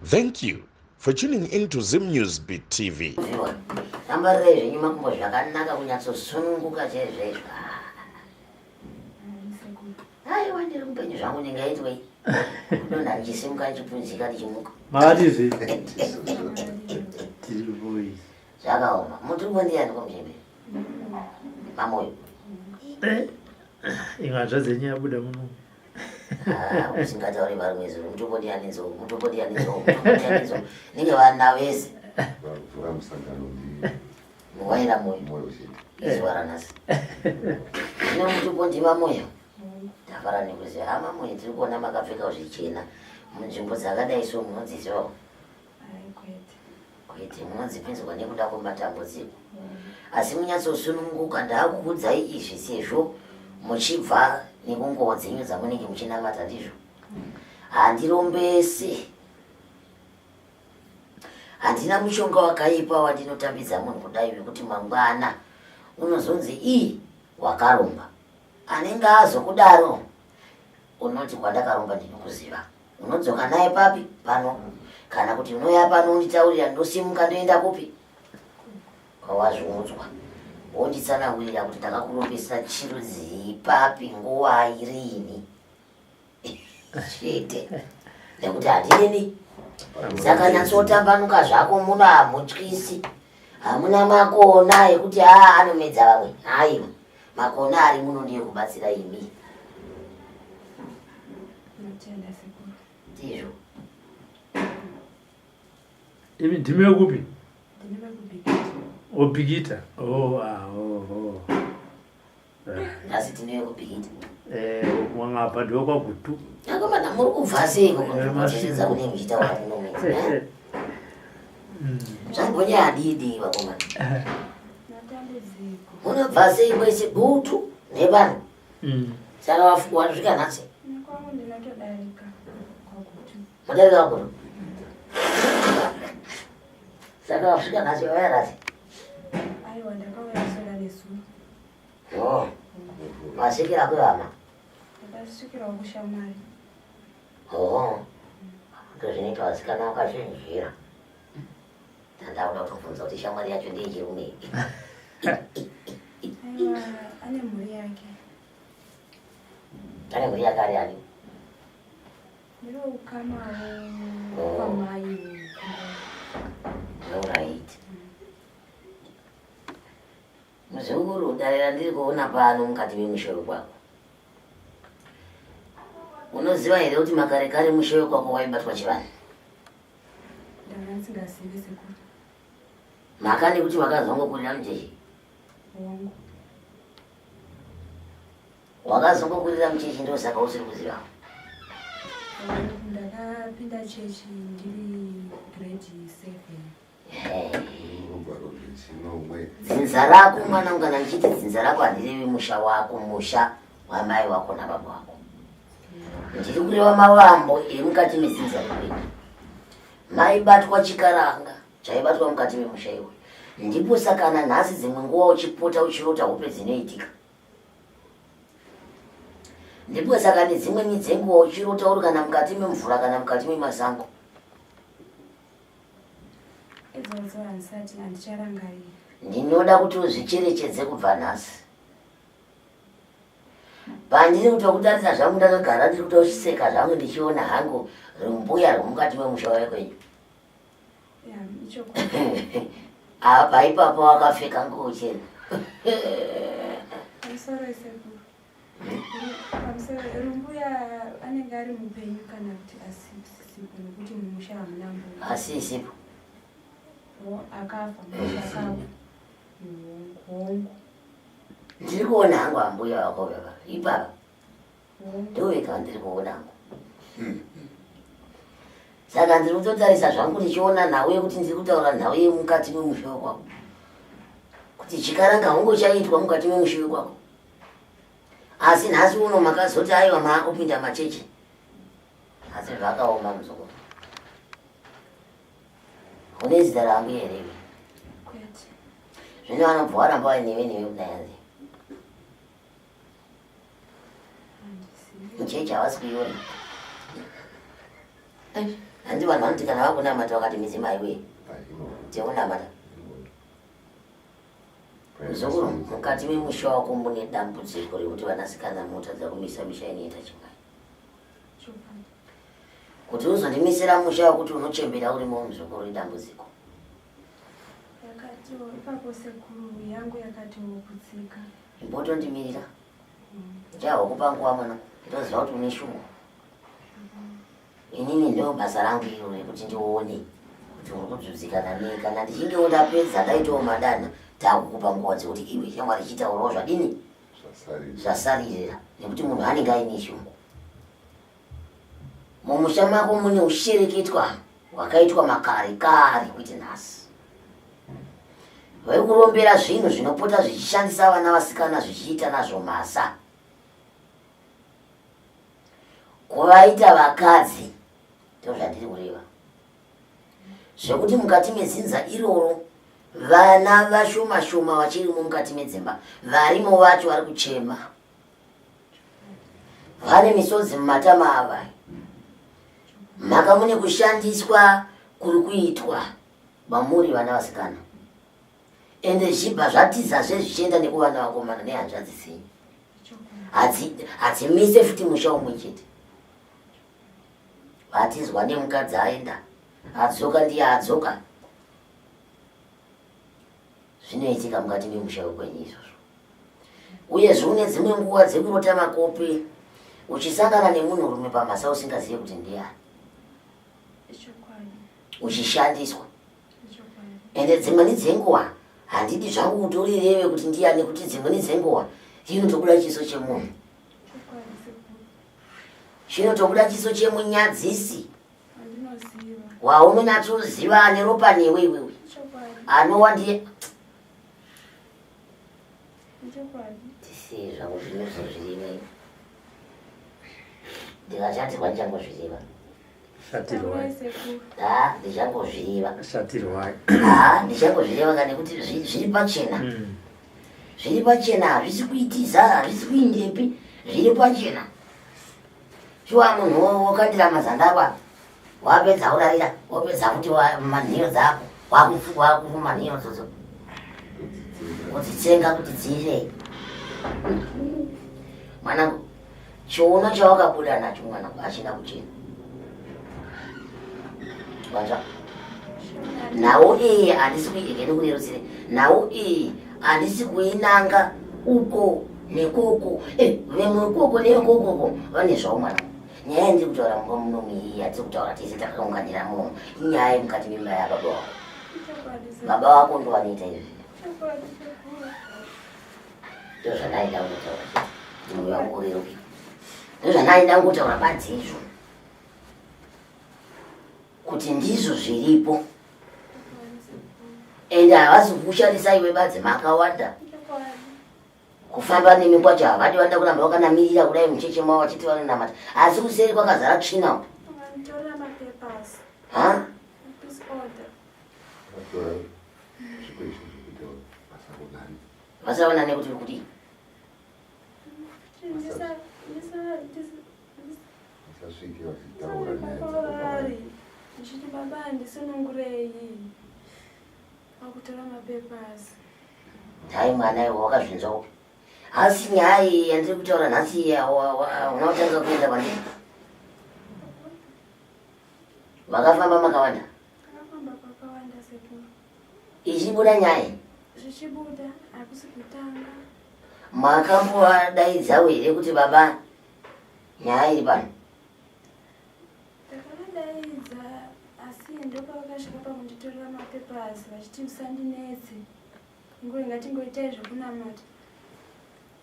Thank you for tuning in to Zim News Beat TV. Rambarirai zvenyu makumbo zvakanaka kunyatsosununguka chaizvo. Aiwa ndiri mupenyu zvangu ndingaitwei? Kudonha ndichisimuka ndichipunzika ndichimuka. Makatizve? Tiri boys. Zvakaoma. Mutumbo ndiyani komuchembere? Mamoyo. Eh, imwe hanzvadzi yenyu yabuda muno. Ah, usingatauri varume zuro mutumbo ndiyani nzou mutumbo ndiyani nzou mutumbo ndiyani nzou ninge vana vese Vavhura musangano ndi muwaira moyo moyo chete. izuva ranhasi zvino mutumbo ndima moyo tafara nekuziva hama moyo tiri kuona makapfeka zvichena munzvimbo dzakadai so munodzizivawo kwete munodzipinzwa nekuda kwematambudziko asi munyatsosununguka ndaakukudzai izvi sezvo muchibva nekunguwo dzenyu dzamunenge muchinamata ndizvo handirombesi handina mushonga wakaipa wandinotambidza munhu kudai wekuti mangwana unozonzi ii wakaromba anenge azokudaro unoti kwandakaromba ndinokuziva unodzoka naye papi pano kana kuti unouya pano unditaurira ndosimuka ndoenda kupi kwawazviudzwa wonditsanangurira kuti ndakakurombesa chirudzii papi nguvai riini chete nekuti handinini saka nyatsotambanuka zvako muno hamutyisi hamuna makona ekuti aa anomedza vamwe haiwa makona ari muno ndiye kubatsira imi ndizvo imi ndimi wekupi obhikita oh, ah, oh, oh. Nhasi tine wekubhikita eh, wangabva ndiwe kwagutu akomana muri kubva seiko kunzvimbo dzese dzamunenge muchitaura muno mwedzi eh? Zvambonya adidi vakomana munobva sei kwese gutu nevanhu mm. saka wasvika nhasi mudarika kwagutu saka wasvika nhasi wauya nhasi Oh, masvikira kwehama ndakasvikirawo kushamwari oh ndozvinoita vasikana vakazvinzvira Ndakuda kutobvunza kuti shamwari yacho ndeyechirume. Aiwa, ane mhuri yake. Ane mhuri yake ari ani? Ndiro ukama kwamai. Alright. Muzukuru, dare randiri kuona pano mukati memusha wekwako. Unoziva here kuti makare kare musha wekwako waibatwa chivanhu? Ndanga ndisingazivi sekuru. Mhaka nekuti wakazongokurira muchechi? Hongu. Wakazongokurira muchechi ndosaka usiri kuziva. Ndakapinda chechi ndiri grade 7. Rugwaro rwechinomwe. Dzinza rako mwana kana ndichiti dzinza rako handirevi musha wako musha wamai wako nababa wako. Ndiri kureva mavambo emukati medzinza rekwedu. Maibatwa chikaranga chaibatwa mukati memusha iwe. Ndipo saka nanhasi dzimwe nguva uchipota uchirota hope dzinoitika. Ndipo saka nedzimweni dzenguva uchirota uri kana mukati memvura kana mukati memasango. Idzodzo handisati handicharangarira. Ndinoda kuti uzvicherechedze kubva nhasi. Pandiri kutokutarisa zvangu ndakagara ndiri kutoseka zvangu ndichiona hangu rumbuya rwemukati memusha wekwenyu. Apa ipapo wakapfeka nguo chena. Rumbuya anenge ari mupenyu kana kuti asisipo nekuti mumusha hamuna mbuya. Asisipo. Akafa mumusha akafa. Hongu. Ndiri kuona hangu ambuya vako baba ipapa ndovega ndiri kuona hangu saka ndiri kutotarisa zvangu ndichiona nhau yekuti ndiri kutaura nhau yemukati memusha wekwako kuti chikaranga hongu chaiitwa mukati memusha wekwako asi nhasi uno makazoti aiwa maakupinda machechi asi zvakaoma muzukuru Une zita rangu here iwe? Kwete. Zvino vanobva varamba vainewe newe kudai hanzi. Handizivi. Muchechi havasi kuiona. Handi vanhu vanoti kana vakunamata vakati midzimu haiwe tekunamata. Muzukuru, mukati memusha wako mune dambudziko rekuti vanasikana motadza kumisa misha inoita chimai. Kuti uzondimisira musha wekuti unochembera urimo muzukuru idambudziko. Yakatiwo ipapo sekuru yangu yakatiwo kutsika. Imbotondimirira. Ndichahokupa nguva mwana, ndoziva kuti une shungu. Inini ndo basa rangu iro rekuti ndione kuti uri kudzudzikana nei. Kana ndichingewo ndapedza ndaitawo madana, takukupa nguva dzekuti iwe shamwari chitaurawo zvadini zvasaririra, nekuti munhu anenge aine shungu. Mumusha mako mune ushereketwa hwakaitwa makare kare kwete nhasi. Vaikurombera zvinhu zvinopota zvichishandisa vana vasikana zvichiita nazvo mhasa. Kuvaita vakadzi ndozvandiri kureva. Zvekuti mukati medzinza iroro vana vashoma shoma vachirimo mukati medzimba, varimo vacho vari kuchema. Vane misodzi mumatama ava. Mhaka mune kushandiswa kuri kuitwa kwamuri vana vasikana. Ende zvibva zvatizazve zvichienda nekuvana vakomana nehanzvadzi dzenyu. Hadzimise futi musha umwe chete. Vatizwa nemukadzi aenda, adzoka ndiye adzoka. Zvinoitika mukati memusha wekwenyu izvozvo. Uyezve une dzimwe nguva dzekurota makope uchisangana nemunhurume pamhasa usingazive kuti ndiani. Uchishandiswa. Ende dzimweni dzenguva handidi zvangu kuti urireve kuti ndiyani kuti dzimweni dzenguva chinotobuda chiso chemunhu. Chinotobuda chiso chemunyadzisi. Waunonyatsoziva ane ropa newe iwewe. Anowa ndiye Tisiye zvangu zvinozozvireva ndikashatirwa ndichangozvireva. Shatirwai. Ha, ndichangozvireva. Shatirwai. Ha, ndichangozvireva kana nekuti zviri pachena. Zviri pachena hazvisi kuitiza, hazvisi kuindepi, zviri pachena. Shuwa munhu wokandira mazanda ako apa. Wapedza kurarira, wopedza futi manhiyo dzako, wakufuma nhiyo dzodzo. Kudzitsenga kuti dzive. Mwanangu, chiuno chawakabuda nacho mwanangu hachina kuchena. Wanzwa? Nhau iyi handisi kuiregere kurerutsire. Nhau iyi handisi kuinanga uko nekoko. Vemwe ukoko nekokoko vane zvavo mwanangu. Nyaya yandiri kutaura mumba muno iyi yatiri kutaura tese takaunganira muno inyaya yemukati memba yababa wako. Baba wako ndo vanoita izvi. Ndozvandaida kungotaura chete. Moyo wangu ureruke. Ndozvandaida kungotaura badzi izvo. Kuti ndizvo zviripo. Ende havasi kukushandisa iwe badzi makawanda. Kufamba nemi kwacho havadi vanoda kuramba vakanamirira kudai mucheche mavo vachiti vanonamata asi kuseri kwakazara tsvina uko. Vanditorera mapapers. Ha? Peace order. Vatora zvikweshe zvekuti vasaonane. Vasaonane kuti kudii? Vasasvike vachitaura nyaya dzakawanda. Ndichiti baba ndisunungurei. Vakutora mapapers. Nhai mwana iwe wakazvinzwa upi? Asi nyaya iyi yandiri kutaura nhasi iyi hauna kutanga kuenda kwandiri. Makafamba makawanda? Takafamba kwakawanda sekuru. Ichibuda nyaya iyi? Zvichibuda hakusi kutanga. Makambovadaidzawo here kuti baba nyaya iri pano? Ndakavadaidza asi ndopavakasvika pakunditorera mapapers vachiti usandinetse. Nguva ngatingoitai zvekunamata.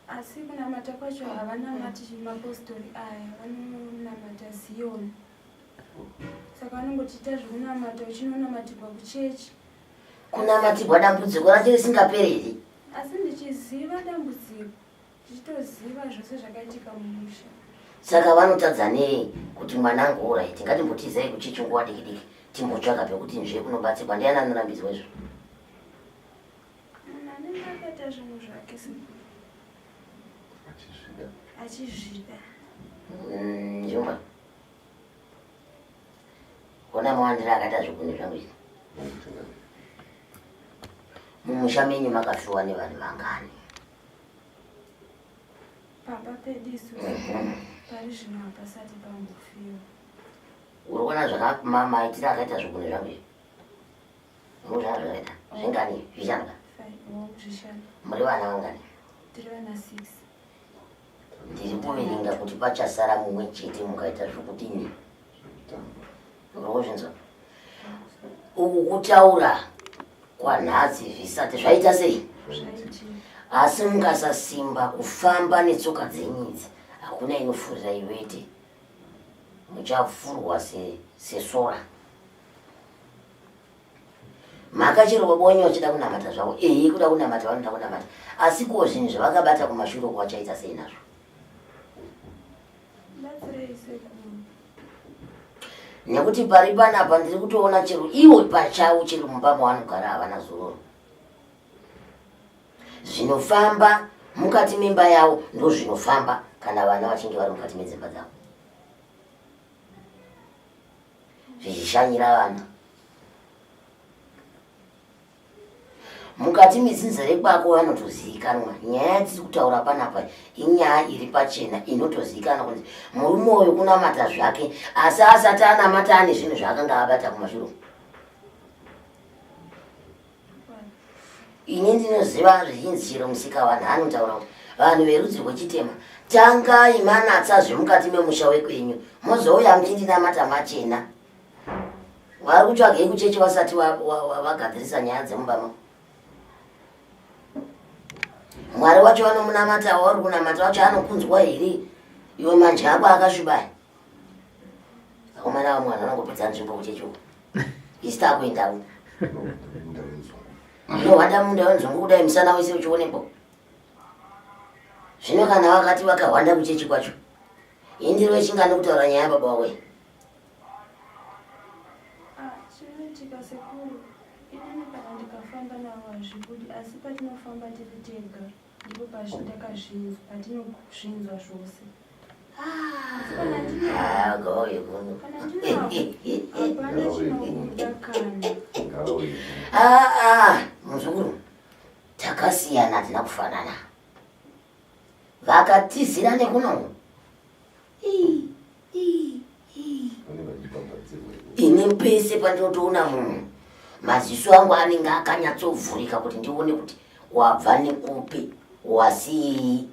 Asi kunamata kwacho havanamati mapostori aya, vanonamata Zion. Saka vanongotiita zvekunamata uchinonamatirwa kuchechi. Kunamatirwa dambudziko racho risingaperi here? Asi ndichiziva dambudziko. Ndichitoziva zvose zvakaitika mumusha. Saka vanotadza nei kuti mwanangu orit ngatimbotizai kuchechi nguva diki diki timbotsvaga pekuti nzve kunobatsirwa ndiani anorambidzwa izvo? Munhu anenge akaita zvinhu zvake sekuru. Achizvida. Achizvida. Njuma. Ona mawandiro akaita zvigunwe zvangu izvi. Mumusha menyu makafiwa nevanhu vangani? Pamba pedu isusu pari zvino hapasati pambofiwa. Uri kuona zvakamaitira akaita zvigunwe zvangu izvi? Uri kuona zvakaita? Zvingani? Zvishanu ka? Zvishanu. Muri vana vangani? Tiri vana 6. Ndiri kuverenga kuti pachasara mumwe chete mukaita zvokudini? Uri kuzvinzwa? Uku kutaura kwanhasi zvisati zvaita sei? Asi mukasasimba kufamba netsoka dzenyu idzi, hakuna inofurira iwete. Muchafurwa sesora. Mhaka chero baba wenyu vachida kunamata zvavo, ehe kuda kunamata vanoda kunamata. Asi ko zvinhu zvavakabata kumashure uko vachaita sei nazvo? Nekuti pari panapa ndiri kutoona chero ivo pachavo chero mumba mavanogara havana zororo. Zvinofamba mukati memba yavo ndozvinofamba kana vana vachinge vari mukati medzimba dzavo. Zvichishanyira vana. Mukati medzinza rekwako vanotozivikanwa. Nyaya yatiri kutaura panapa inyaya iri pachena inotozivikanwa kunzi murume uyu kunamata zvake asi asati anamata ane zvinhu zvaakanga abata kumashure. Ini ndinoziva zvichinzi chero musika vanhu anotaura kuti vanhu verudzi rwechitema tangai manatsa zvemukati memusha wekwenyu mozouya muchindinamata machena. Vari kutsvagei kuchechi vasati vagadzirisa nyaya dzemumba mavo? Mwari wacho vanomunamata wauri kunamata wacho anokunzwa here? Iwe manje ako akasviba. Akomana vamwe vanhu vanongopedza nzvimbo kuchechi uko. Isi takuendawo. Unohwanda munda wenzungu kudai musana wese uchionekwa. Zvino kana vakati vakahwanda kuchechi kwacho. Indiro yechingani kutaura nyaya baba wako iyi. Ah, chinoitika sekuru, inini kana ndikafamba navo hazvibudi, asi patinofamba tiri tega ndipo pazvitakazvinzwa, patinozvinzwa zvose. Asi kana ndinavo, Ah, gauye kuno. kana ndinavo hapana chinobuda kana. Ah, ah, muzukuru, takasiyana hatina kufanana. Vakatizira nekuno. Ini pese pandinotoona munhu maziso angu anenge akanyatsovhurika kuti ndione kuti wabva nekupi, wasiyei,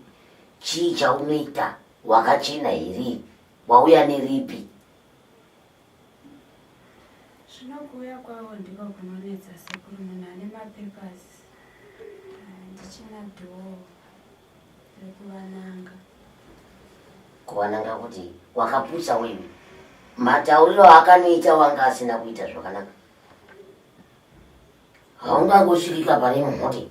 chii chaunoita, wakachena here, wauya neripi. Zvino kuuya kwavo ndiko kunonetsa sekuru, munhu ane mapapers ndichina dhoo rekuvananga. Kuvananga kuti wakapusa wewe. Matauriro aakanoita wanga asina kuita zvakanaka. Haungangosvikika pane munhu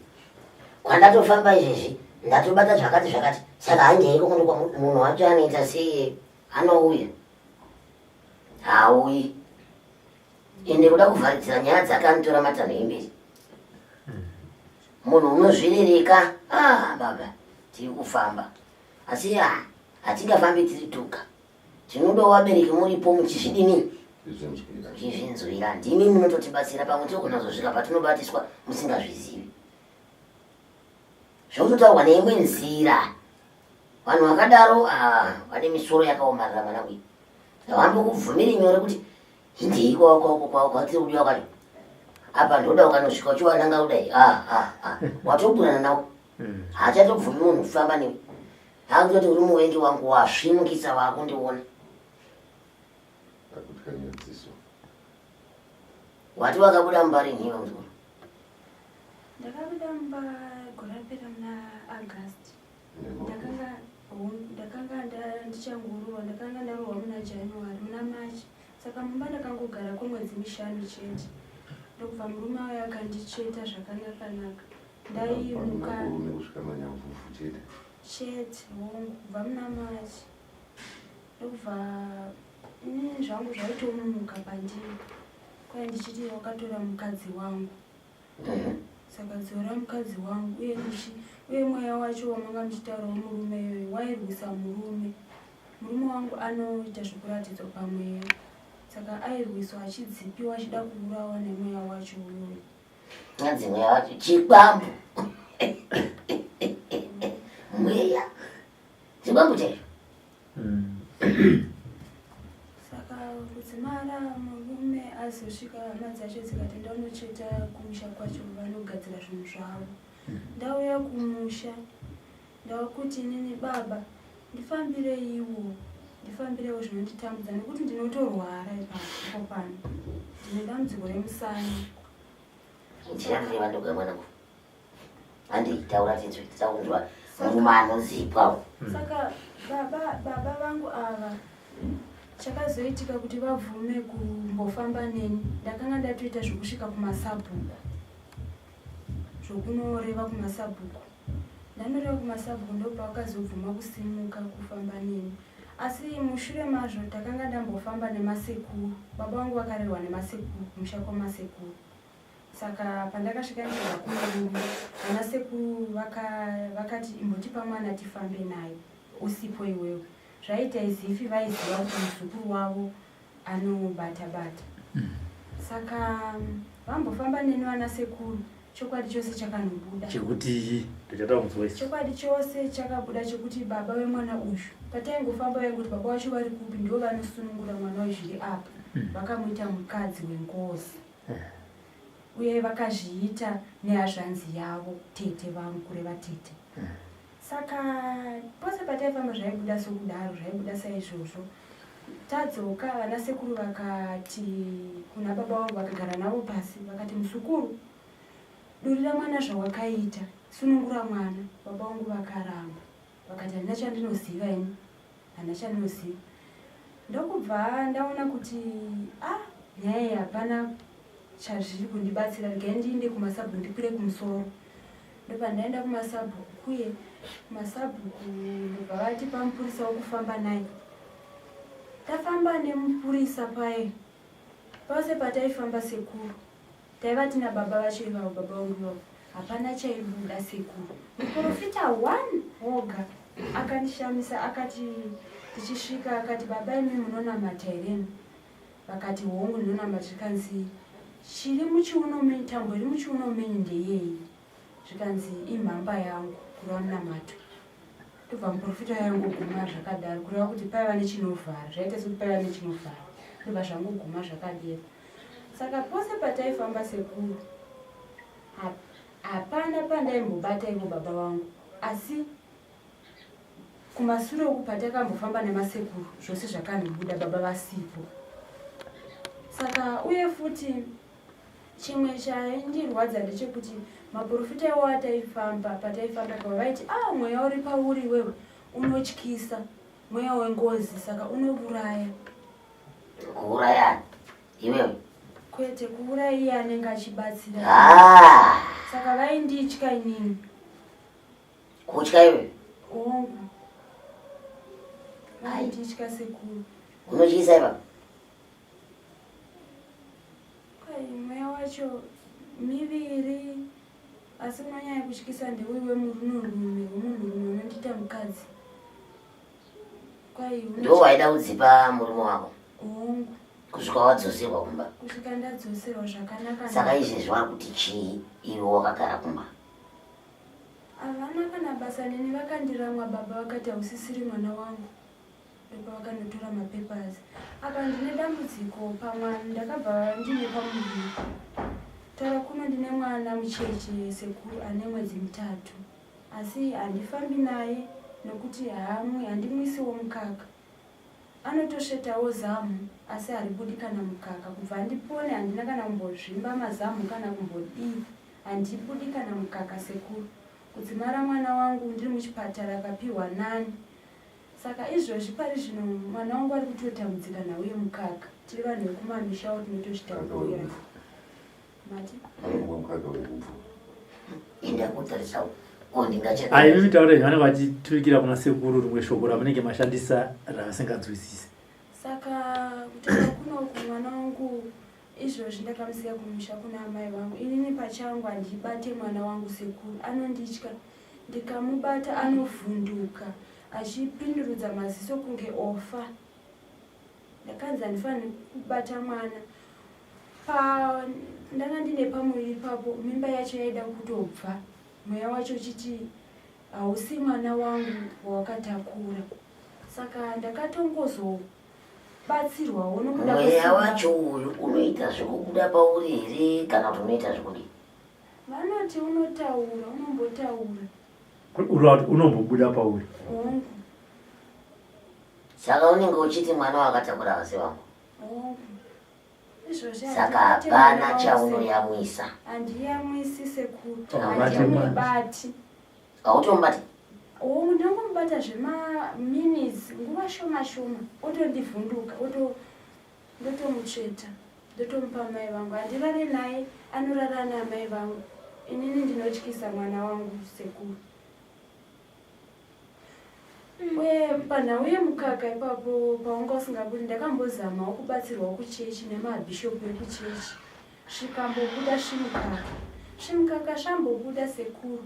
kwandatofamba izvezvi ndatobata zvakati zvakati, saka handeiko kuno kwa munhu wacho anoita sei? Anouya hauyi. Ende kuda kuvharidzira nyaya dzake anotora matanho emberi. Munhu unozvirereka. Ah, baba, tiri kufamba asi hatingafambi tiri toga. Tinodawo vabereki muripo muchizvidini muchizvinzwira. Ndimi munototibatsira, pamwe tinogona kuzosvika patinobatiswa musingazvizivi. Zvokutotaurwa neimwe nzira. Vanhu vakadaro vane misoro yakaomarara mwana uyu. Havambokubvumiri nyore kuti hindei kwatiri kudiwa kwacho. Apa ndoda ukanosvika uchiwananga kudai watoburana nawo. Haachatobvumi munhu kufamba newe. Hakutoti uri muvengi wangu wasvinukisa wakundiona. Wati wakabuda mumba rini iwe muzukuru? Ndakabuda mumba gore rapera muna August. Ndakanga ndichangorohwa, ndakanga ndarohwa muna January, muna March. Saka mumba ndakangogara kwemwedzi 5 chete. Ndokubva murume auya akandicheta zvakanaka-naka. Ndaimuka chete hongu kubva muna March. Ndokubva inini zvangu zvaitomuka pandiri. Kwai ndichiti wakatora mukadzi wangu. Saka dzora mukadzi wangu uye uye mweya wacho wamanga muchitaurawo murume iyoyo wairwisa murume. Murume wangu anoita zvekuratidzwa pamweya. Saka airwiswa achidzipiwa achida kuurawa nemweya wacho uyoyo. Hanzi mweya wacho chikwambo. Mweya. Chikwambo chaizvo. Saka kudzimara murume azosvika hama dzacho dzikati ndaunocheta kumusha kwacho vanogadzira zvinhu zvavo. Ndauya kumusha ndakuti inini baba ndifambireiwo ndifambireiwo zvinonditambudza nekuti ndinotorwara ipapo pano ndine dambudziko remusana. Ndichareva ndoga mwanangu. Handei taura tinzwe tisakunzwa murume anozipwa. Saka baba baba vangu ava chakazoitika kuti vabvume kumbofamba neni ndakanga ndatoita zvokusvika kumasabhuku zvokunoreva kumasabhuku ndanoreva kumasabhuku ndopavakazobvuma kusimuka kufamba neni asi mushure mazvo takanga ndambofamba nemasekuru baba vangu vakarerwa nemasekuru kumusha kwamasekuru Saka pandakasvika ndichibva kumurume, vana sekuru vakati imbotipa mwana tifambe naye usipo iwewe. Zvaiita izifi vaiziva kuti muzukuru wavo anobata bata. Saka vambofamba neni vana sekuru, chokwadi chose chakanobuda. Chekuti ndichada kunzwa isu. Chokwadi chose chakabuda chekuti baba vemwana uyu pataingofamba vaingoti baba vacho vari kupi ndivo vanosunungura mwana uyu zviri apa. Vakamuita mukadzi wengozi. Uye vakazviita nehazvanzi yavo tete vangu kureva tete. Saka pose pataifamba zvaibuda sokudaro zvaibuda saizvozvo. Tadzoka vana sekuru vakati kuna baba vangu vakagara navo pasi vakati muzukuru durira mwana zvawakaita sunungura mwana. Baba vangu vakaramba vakati handina chandinoziva ini handina chandinoziva. Ndokubva ndaona kuti ah nyaya iyi hapana chazviri kundibatsira regai ndiinde kumasabhuku ndikwire kumusoro. Ndobva ndaenda kumasabhuku kuye kumasabhuku ndobva vatipa mupurisa wokufamba naye. Tafamba nemupurisa paye pose pataifamba sekuru taiva tina baba vacho ivavo baba vangu ivavo hapana chaibuda sekuru. Muprofita one woga akandishamisa akati tichisvika akati baba imi munonamata here? Vakati hongu ndinonamata zvikanzi chiri muchiuno menyu tambo iri muchiuno menyu ndeyei? Zvikanzi imhamba yangu kureva munamato. Ndobva muprofita yangoguma zvakadaro kureva kuti paiva nechinovhara zvaita sekuti paiva nechinovhara ndobva zvangoguma zvakadero. Saka pose pataifamba sekuru hapana pandaimbobata ivo baba vangu asi kumasure uku patakambofamba nemasekuru zvose zvakanobuda baba vasipo. Saka uye futi chimwe chaindirwadza ndechekuti maprofita iwo ataifamba pataifamba ipapo vaiti ah mweya uri pauri iwewe unotyisa mweya wengozi saka unouraya. Kuuraya iwewe? Kwete kuuraya iye anenge achibatsira. Saka vainditya inini. Kutya iwewe? Hongu. Vainditya sekuru. Unotyisa ipapo? Kwai mweya wacho miviri asi unonyanya kutyisa ndeuyu wemurume wemunhurume unondiita mukadzi. Kwai Ndiwo waida kudzipa murume wako? Hongu. Kusvika wadzoserwa kumba? Kusvika ndadzoserwa zvakanaka. Saka izvezvi vari kuti chii iwe wakagara kumba? Havana kana basa neni vakandiramwa baba vakati hausisiri mwana wangu. Ndopavakanotora mapapers. Apa ndine dambudziko pamwana ndakabva ndine pamuviri. Taura kuno ndine mwana mucheche sekuru ane mwedzi mitatu. Asi handifambi naye nokuti haamwi handimwisiwo mukaka. Anotosvetawo zamu asi haribudi kana mukaka. Kubva ndipone handina kana kumbozvimba mazamu kana kumbodii. Handibudi kana mukaka sekuru. Kudzimara mwana wangu ndiri muchipatara akapihwa nani. Saka izvozvi pari zvino mwana wangu ari kutotambudzika nhau yemukaka. Tiri vanhu vekumamishawo tinotozvitaurira. Mati? Inda kutarisa ko ndingacheka. Ayi imi taura vanenge vachiturikira kuna sekuru rimwe shoko ramunenge mashandisa ravasinganzwisisi. Saka kutaura kunoku mwana wangu izvozvi ndakamusiya kumusha kuna amai vangu. Inini pachangu handibate mwana wangu sekuru anonditya. Ndikamubata anovhunduka achipindurudza maziso kunge ofa. Ndakanzi handifaniri kubata mwana. Pa ndanga ndine pamuviri ipapo mimba yacho yaida kutobva. Mweya wacho uchiti hausi mwana wangu wawakatakura. Saka ndakatongozobatsirwawo nokuda Mweya kwesimba. wacho uyu unoita zvekubuda pauri here kana kuti unoita zvekudii? Vanoti unotaura, unombotaura. Ureva kuti unombobuda pauri. Hongu. Saka unenge uchiti mwana wakatakura vase vangu. Hongu. Izvozvi Saka handibate hapana mwana wangu chaunoyamwisa. Handiyamwisi sekuru. Haubati Handimubati. Hautomubati? Hongu ndongomubata zvemaminitsi nguva shoma shoma otondivhunduka oto ndotomutsveta ndotomupa mai vangu. Handirare naye anorara naamai vangu. Inini ndinotyisa mwana wangu sekuru. Uye panhau yemukaka ipapo paunga usingabudi ndakambozamawo kubatsirwawo kuchechi nemabhishopu ekuchechi svikambobuda svimukaka svimukaka svambobuda sekuru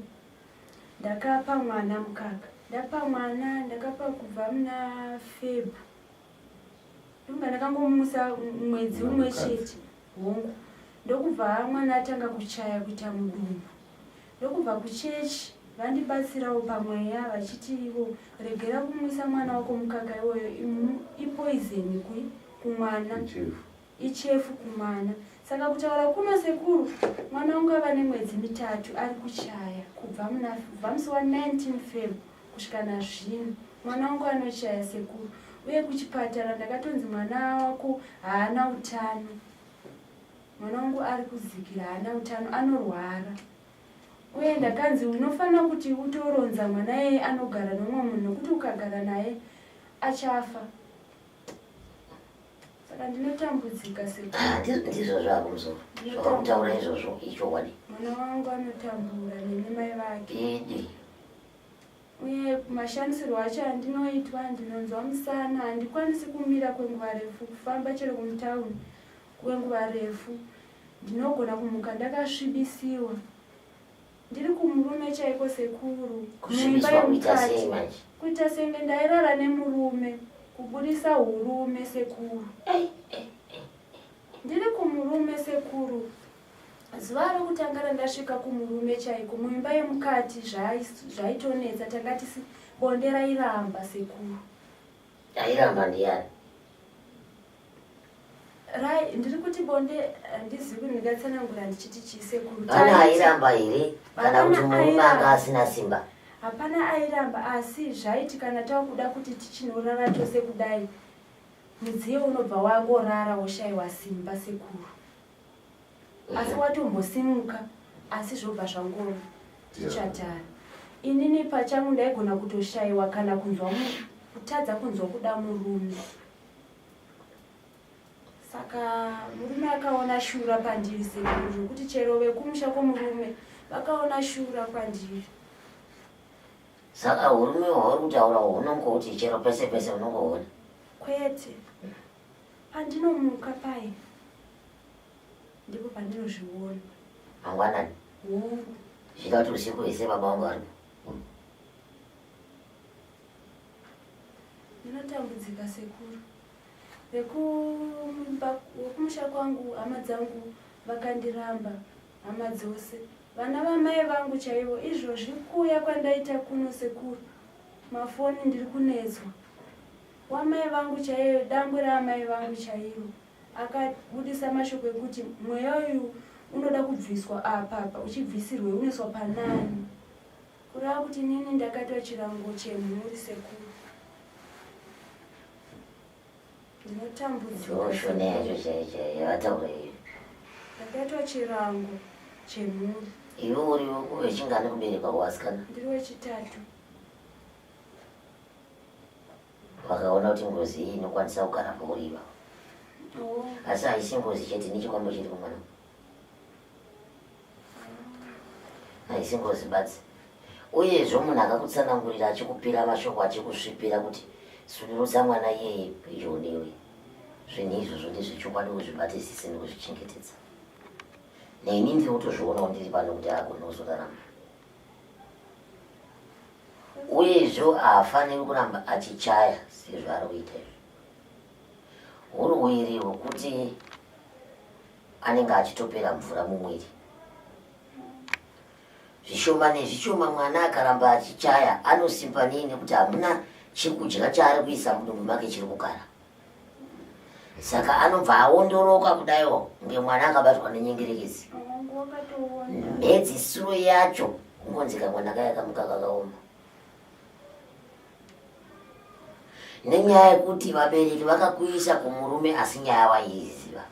ndakapa mwana mukaka ndapa mwana ndakapa kubva muna feb ndonga ndakangomumusa mwedzi umwe chete hongu ndokubva mwana atanga kuchaya kuita mudumbu Ndokubva kuchechi vandibatsirawo pamweya vachiti ivo regera kumwisa mwana wako mukaka iwoyo ipoison kumwana ichefu kumwana saka kutaura kuno sekuru mwana wangu ava nemwedzi mitatu ari kuchaya kubva muna musi wa 19 feb kusvika nazvino mwana wangu anochaya sekuru uye kuchipatara ndakatonzi mwana wako haana utano Mwana wangu ari kudzikira haana utano anorwara uye ndakanzi unofanira kuti utoronza mwana iyeye anogara nomumwe munhu nokuti ukagara naye achafa saka ndinotambudzika ah, ndizvo zvako muzoro zvakutaura izvozvo ichokwadi mwana wangu anotambura neni mai vake idi Uye mashandisirwo acho andinoitwa ndinonzwa musana handikwanisi kumira kwenguva refu kufamba chero kumutauni kwenguva refu ndinogona kumuka ndakasvibisiwa ndiri kumurume chaiko sekuru muimba yemukati kuita senge ndairara nemurume kubudisa hurume sekuru ndiri kumurume sekuru Zuva rokutanga randasvika kumurume chaiko muimba yemukati zvaitonetsa tanga tisi bonde rairamba sekuru. Rairamba ndiyani? Rai ndiri kuti bonde handizivi kuti ndingatsanangura ndichiti chii sekuru. Pane airamba here kana kuti murume anga asina simba? Hapana airamba asi zvaiti kana takuda kuti tichinorara tose kudai mudziyo unobva wangorara woshaiwa simba sekuru. asi watombosimuka asi zvobva zvangova tichatara inini pachangu ndaigona kutoshaiwa kana kunzwa kutadza kunzwa kuda murume saka murume akaona shura pandiri sekuru zvekuti chero vekumusha kwomurume vakaona shura kwandiri saka urume hwauri kutaura hunongoti chero pese pese unongoona kwete pandinomuka paye ndipo pandinozviona mangwanani hongu zvichida kuti usiku hwese baba vangu varipo ndinotambudzika sekuru vekumusha kwangu hama dzangu vakandiramba hama dzose vana vamai vangu chaivo izvozvi kuuya kwandaita kuno sekuru mafoni ndiri kunetswa wamai vangu chaiyo dangwe raamai vangu chairo Akabudisa mashoko ekuti mweya uyu unoda kubviswa apa apa uchibvisirwei unoiswa panani kureva kuti inini ndakaitwa chirango chemhuri sekuru ndinotambudzika Shona yacho chaiyo chaiyo yavataura iyo. Ndakaitwa chirango chemhuri. Iwe uri wechingani kuberekwa kuvasikana? Ndiri wechitatu. Vakaona kuti ngozi iyi inokwanisa kugara pauri ivavo. Oh. Asi haisi ngozi chete nechikwambo chiri kumwana. Haisi ngozi badzi. Uyezve munhu akakutsanangurira achikupira mashoko achikusvipira kuti sunurutsa mwana iyeye pedyo newe. Zvinhu izvozvo ndezvechokwadi uzvibatisise nekuzvichengetedza. Neni ndiri kutozvionawo ndiri pano kuti agone kuzorarama. Uyezve haafaniri kuramba achichaya sezvaari kuita izvi. Hurwere hwekuti anenge achitopera mvura mumwiri. Zvishoma nezvishoma mwana akaramba achichaya anosimba nei nekuti hamuna chekudya chaari kuisa mudumbu make chiri kugara. Saka anobva aondoroka kudaiwo kunge mwana akabatwa nenyengerekezi. Mhedzisiro yacho kungonzi kamwana kaya kamuka kakaoma. Nenyaya yekuti vabereki vakakuisa kumurume asi nyaya waiiziva.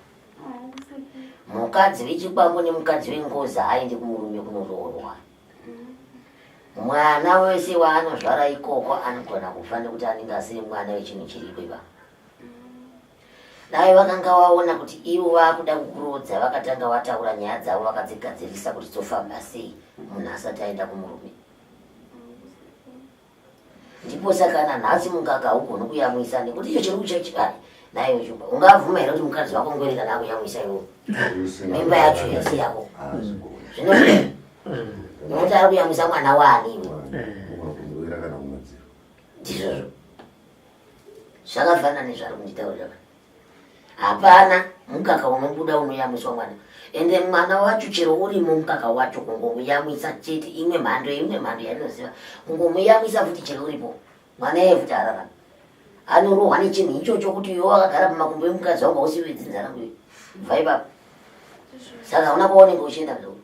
Mukadzi wechikwambo nemukadzi wengozi haaendi kumurume kunoroorwa. Mwana wese waanozvara ikoko anogona kufa nekuti anenge asiri mwana wechinhu chiriko ipapo. Dai vakanga vaona kuti ivo vakuda kukuroodza vakatanga vataura nyaya dzavo vakadzigadzirisa kuti dzofamba sei munhu asati aenda kumurume. Ndipo saka nanhasi mukaka haugoni kuyamwisa nekuti icho chiri kuchechikari naiwe chumba ungabvuma here kuti mukadzi wako ngwere kana akuyamwisa iwe mimba yacho yese yako zvino nekuti ari kuyamwisa mwana waani iwe ndizvozvo zvakafanana nezvari kunditaurira Hapana mukaka unobuda unoyamwiswa mwana ende mwana wacho chero urimo mukaka wacho kungomuyamwisa chete imwe mhando imwe mhando yainoziva kungomuyamwisa futi chero uripo mwana iye futi ararama anorohwa nechinhu ichocho kuti iwe wakagara pamakumbo emukadzi wangu hausiwe dzinza rangu iwe bva ipapo saka hauna kwaunenge uchienda mzukuru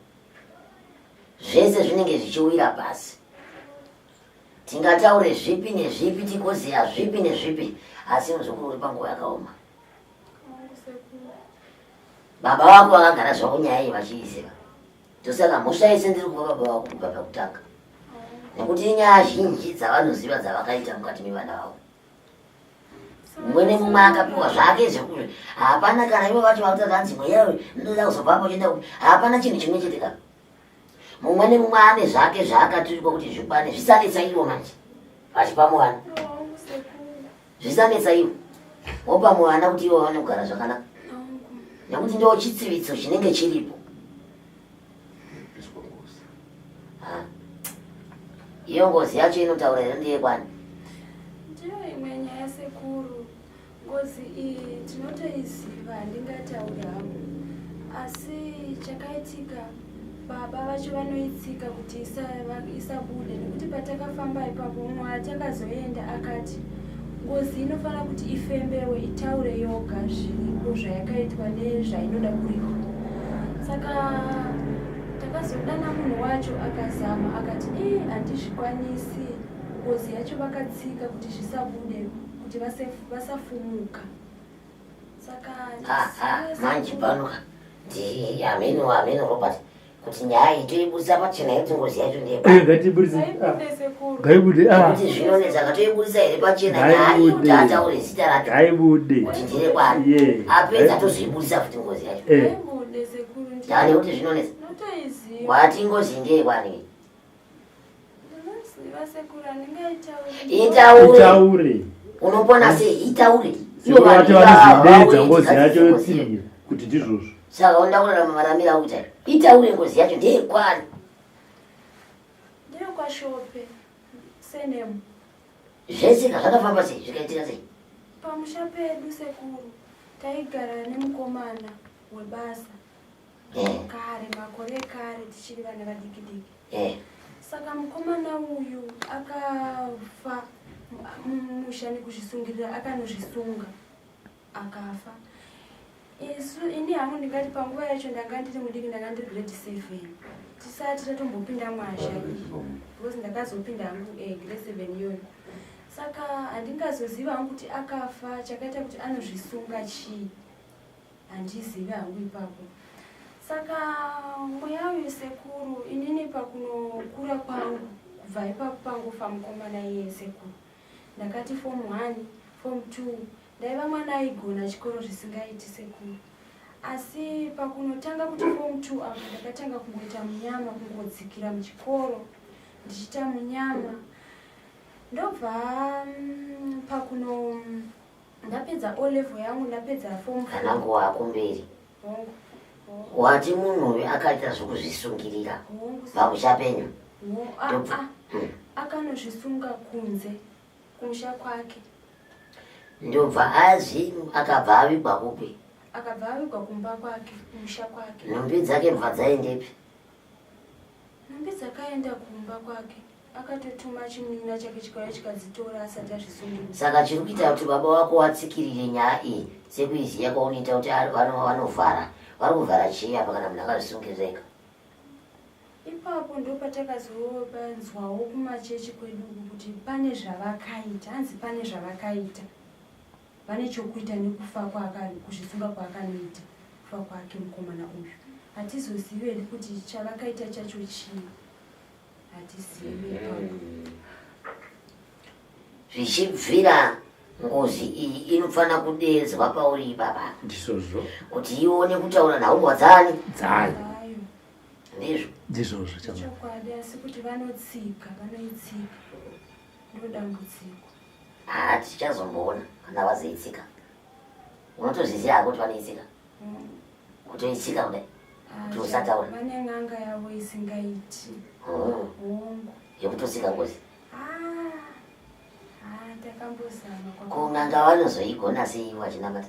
zvese zvinenge zvichiwira pasi Tingataure zvipi nezvipi tigoziva zvipi nezvipi asi muzukuru uri panguva yakaoma. Baba vako vakagara zvavo nyaya iyi vachiiziva. Ndosaka mhosva yese ndiri kupa baba vako kubva pakutanga. Nekuti inyaya zhinji dzavanoziva dzavakaita mukati mevana vavo. Mumwe nemumwe akapiwa zvake zvekuzve. Hapana kana ivo vacho vakutadza hanzi mweya uyu ndoda kuzobva apo uchienda kupi. Hapana chinhu chimwe chete ka. Mumwe nemumwe ane zvake zvaakaturikwa kuti zvikwane zvisanetsa ivo manje vachipa mwana zvisanetsa ivo wopa mwana kuti ivo vaone kugara zvakanaka nekuti ndo chitsividzo chinenge chiripo iyo ngozi yacho inotaura here ndeyekwani ndiyo imwe nyaya sekuru Ngozi iyi tinotoiziva handingatauri hangu asi chakaitika baba vacho vanoitsika kuti isabude nekuti patakafamba ipapo mumwe atakazoenda akati ngozi inofanira kuti ifembewe itaure yoga zviripo zvayakaitwa nezvainoda kuripwa saka takazodana munhu wacho akazama akati ii handizvikwanisi ngozi yacho vakatsika kuti zvisabude kuti vasafumuka saka ah, ah, manje pano ka ndi ameno ameno Robert kuti nyaya iyi toiburitsa pachena yekuti ngozi yacho ndeyengatiiburitse ngaibude ah. kuti zvinonetsa katoiburitsa here pachena nyaya iyi kuti ataure zita racho ngaibude kuti nderekwani apedza tozoiburitsa futi ngozi yacho eh. tane kuti zvinonetsa wati ngozi ndeyekwani Itaure. Unopona sei? Itaure. Ivo vanhu vanozodeedza ngozi yacho yotsinhira kuti ndizvozvo. Saka unoda kurarama maramiro akuita. Itaure ngozi yacho ndeyekwani. Ndeyekwashope. Senemu. Zvese zvakafamba sei? Zvikaitika sei? Pamusha pedu sekuru taigara nemukomana webasa. Eh. Kare makore ekare tichiri vana vadiki diki. Eh. Saka mukomana uyu akafa mumusha nekuzvisungirira akanozvisunga akafa. Isu ini hangu ndingati panguva yacho ndanga ndiri mudiki ndanga ndiri grade 7 tisati tatombopinda mwazha because ndakazopinda hangu eh, grade 7 iyoyo saka handingazoziva hangu kuti akafa chakaita kuti anozvisunga chii Handizivi hangu ipapo. Saka mweya uyu sekuru inini pakunokura kwangu kubva ipapo pangofa mukomana iyeye sekuru ndakati form 1 form 2 ndaiva mwana aigona chikoro zvisingaiti sekuru asi pakunotanga kuti form 2 apo ndakatanga kungoita munyama kungodzikira muchikoro ndichiita munyama ndobva mm, pakuno Ndapedza O level yangu ndapedza form four. Kana nguva kumberi. Hongu. Wati munhu uyu akaita zvokuzvisungirira pamusha penyu. Akanozvisunga kunze kumusha kwake. Ndobva azvi akabva avigwa kupi? Akabva avigwa kumba kwake, kumusha kwake. Nhumbi dzake bva dzaendepi? Nhumbi dzakaenda kumba kwake. Akatotuma chimunun'una chake chikauya chikadzitora asati azvisungirira. Saka chiri kuita kuti baba wako watsikirire nyaya iyi sekuiziva kwaunoita kuti vanovhara vari kuvhara chii apa kana munhu akazvisungirira ega? Ipapo ndopatakazopanzwawo kumachechi kwedu uku kuti pane zvavakaita, hanzi pane zvavakaita, vane chokuita nekufa kwaaka kuzvisunga kwaakanoita kufa kwake mukomana uyu. Hatizozivi hedu kuti chavakaita chacho chii, hatizivi ipapo. Zvichibvira ngozi iyi inofanira kudeedzwa pauri ipapa Ndizvozvo. kuti ione kutaura nhaurwa dzani Dzayo. Dzayo. Ndizvo. Ndizvozvo chama. Chokwadi asi kuti vanotsika, vanoitsika. Ndodambudziko. Haa tichazomboona kana vazoitsika. Unotozviziva hako kuti vanoitsika. Kutoitsika kudai. Kuti usataura. Vane n'anga yavo isingaiti. Hongu. Yekutotsika ngozi. Ah. Ah, takambozama. Ko n'anga vanozoigona sei vachinamata?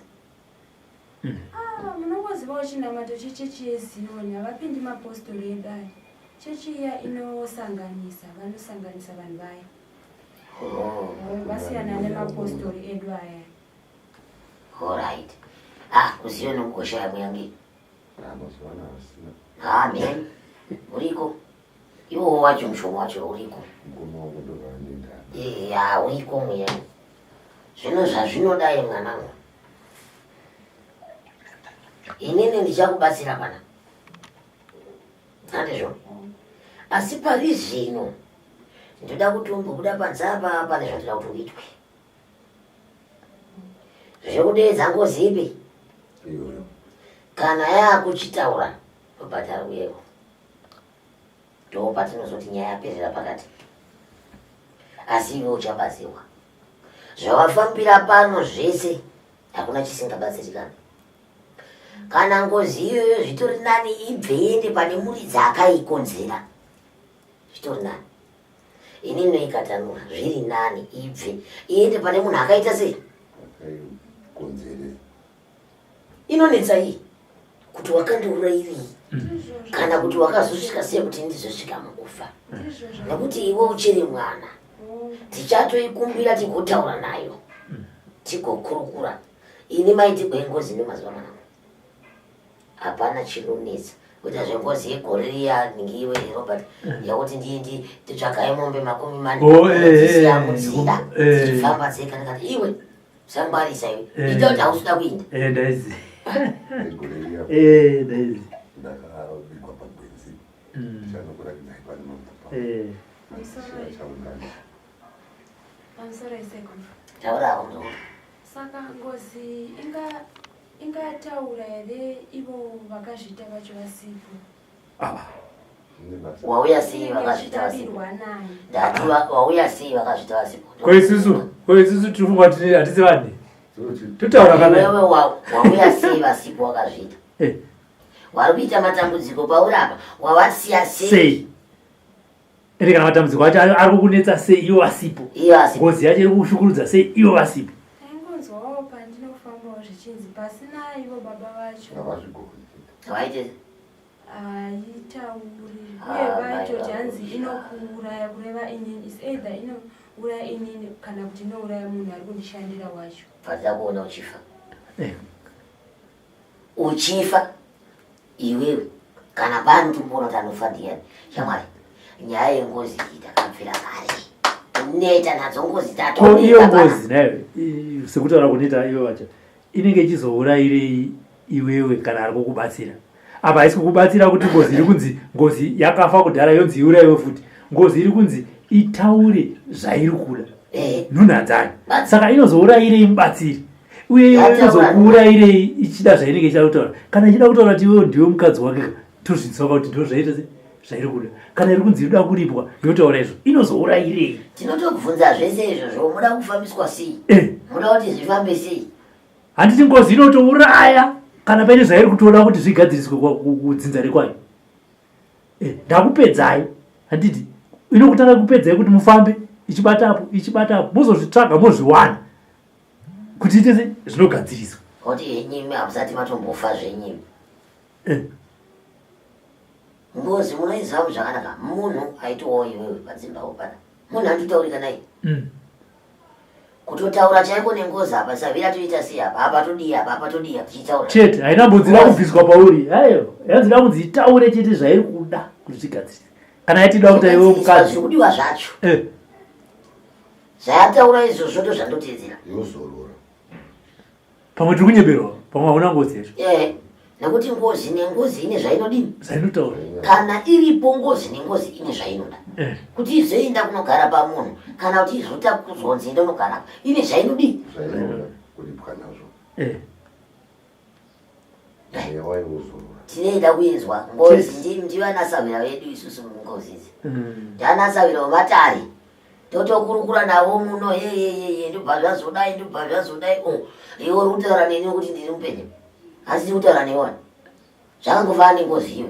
Ah, munongozivawo chinamato chechechi yeZion havapindi mapostori edu aya. Chechi iya inosanganisa, vanosanganisa vanhu vaya. Oh. Vasiyana nemapostori edu aya. Alright. Ah, kuZion ugoshaya muyangi. Ah, mazuva ano havasina. Ah, man. Uriko. Iwo wacho mushomo wacho uriko. Mukoma wangu ndovanoenda. Ya, uriko muyangi. Zvino zvazvinodai mwanangu. Inini ndichakubatsira pana. Handizvo. Asi pari zvino ndoda kuti umbobuda panze apa pane zvandoda kuti uitwe. Zvekudeedza ngozi ipi? Iyoyo. Kana yakuchitaura tobhadhara uyewo. Ndopatinozoti nyaya yaperera pakati. Asi iwe uchabatsirwa. Zvawafambira pano zvese hakuna chisingabatsirikani. Kana ngozi iyoyo zvitori nani ibve iende pane muridzi akaikonzera. Zvitori nani. Ini ndinoikatanura zviri nani ibve iende pane munhu akaita sei? Akaikonzeresa. Inonetsa iyi kuti wakandiurairei kana kuti wakazosvika sei kuti ndizosvika mukufa nekuti iwe uchiri mwana tichatoikumbira tigotaura nayo tigokurukura ini maitigwa engozi nemazuva mwanangu hapana chinonetsa kuita zvengozi yegore riya ngiwe Robert yakuti ndi titsvagai mombe 40 Oh, eh, dzisiya eh, mudzira eh. dzichifamba dzega ndikati iwe usangwarisa iwe Eh. ita kuti hausida kuinda Eh, ndaizi. Egore riya Eh, ndaizi. ndakavigwa pagwenzi. Ndichanokuratidzai pane mapfupa. Eh. Chaungana. Pamusoro isekuru. Taura hako muzukuru. Saka ngozi inga ingataura here ivo vakazviita vacho vasipo? Ah. Wauya sei vakazviita vasipo? Inenge ichitarirwa naye. Ndati wauya sei vakazviita vasipo? Ko isusu, ko isusu tiri kufunga kuti hatisi vanhu. Totaura kana. Iwewe wauya sei vasipo wakazviita? Eh. Wari kuita matambudziko pauri apa, wavasiya sei? Sei? Ende kana matambudziko acho ari kukunetsa sei ivo vasipo? Ivo vasipo. Ngozi yacho iri kukushukurudza sei ivo vasipo? Ndaingonzwawo pandinofambawo zvichinzi pasina ivo baba vacho. Havazvigoni. Havaite. Haitauri. Uye Ah, vaitoti mai hanzi vangu. inokuuraya kureva inini. Is either inouraya inini kana kuti inouraya munhu ari kundishandira wacho. Bva kuona uchifa. Eh. Uchifa iwewe kana pano timboona kuti anofa ndiyani. Shamwari, nyaya yengozi iyi takabvira kare. Kuneta nadzo ngozi Ko iyo tatoneta pana. ngozi nayo sekutaura kunoita ivo vacho inenge ichizourairei iwewe kana ari kukubatsira? Apa haisi kukubatsira kuti ngozi iri kunzi ngozi yakafa kudhara yonzi iuraiwe futi. Ngozi iri kunzi itaure zvairi kuda. Eh. Nhunha dzayo. Batsira. Saka inozourairei mubatsiri? Uye iwe Yataura. inozokuurairei ichida zvainenge ichida kutaura? Kana ichida kutaura kuti iwewe ndiwe mukadzi wake, tozvinzwa kuti ndizvo zvaita sei? Zvairi kuda. Kana iri kunzi inoda kuripwa, yotaura izvo. Inozourairei? Tinotobvunza zvese izvozvo, muda kufambiswa sei? Eh. Muda kuti zvifambe sei? Handiti ngozi inotouraya kana paine zvairi kutoda kuti zvigadziriswe kudzinza rekwayo. Ndakupedzai. Handiti inokutanga kupedzai kuti mufambe ichibata apo, ichibata apo, mozozvitsvaga mozviwana. Kuti ite sei zvinogadziriswa. Kuti yenyimi hamusati matombofa zvenyimi. Eh. Ngozi munoiziva zvakanaka. Munhu aitiwawo iwewe padzimba pana. Munhu anditaurika naye. Kutotaura chaiko nengozi apa savira toita sei apa apa todii apa apa todii apa tichitaura. Chete haina mbonzira kubviswa pauri. Hayo yanzira kunzi itaure chete zvairi kuda kuti zvigadzirise. Kana yatida kuti iwewe mukadzi. Zvikudiwa zvacho. Eh. Zvayataura izvozvo ndozvandotedzera. Yozorora. Pamwe tiri kunyeberwa, pamwe hauna ngozi yacho. Eh, nekuti ngozi nengozi ine zvainodini? Zvainotaura. Kana iripo ngozi nengozi ine zvainoda. Eh. Kuti izoenda kunogara pamunhu kana kuti izota kuzonzi enda unogara ine zvainodini? Zvainoda kuripwa nazvo. Eh. Mweya wayo wozorora. Tinoida kuinzwa ngozi ndivanasahwira vedu isusu mungozi idzi. Ndianasahwira vematare. Totokurukura navo muno heyeyeye ndobva zvazodai ndobva zvazodai oh iwe uri kutaura neni kuti ndiri mupenyu asi ndiri kutaura newe wani zvakangofanana nengozi iwe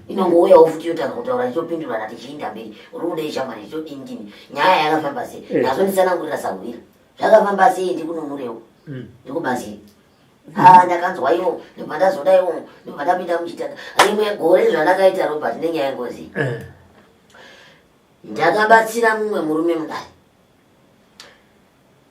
inongouyawo futi yotanga kutaura tichopindurana tichiinda mberi uri kudei shamwari tichodini dini nyaya yakafamba sei nazonditsanangurira sahwira zvakafamba sei ndikununurewo ndikubatsire Ah, ndakanzwa iwo ndobva ndazoda iwo ndobva ndapinda muchitanda rimwe gore zvandakaita Robert nenyaya yengozi Ndakabatsira mumwe murume mudare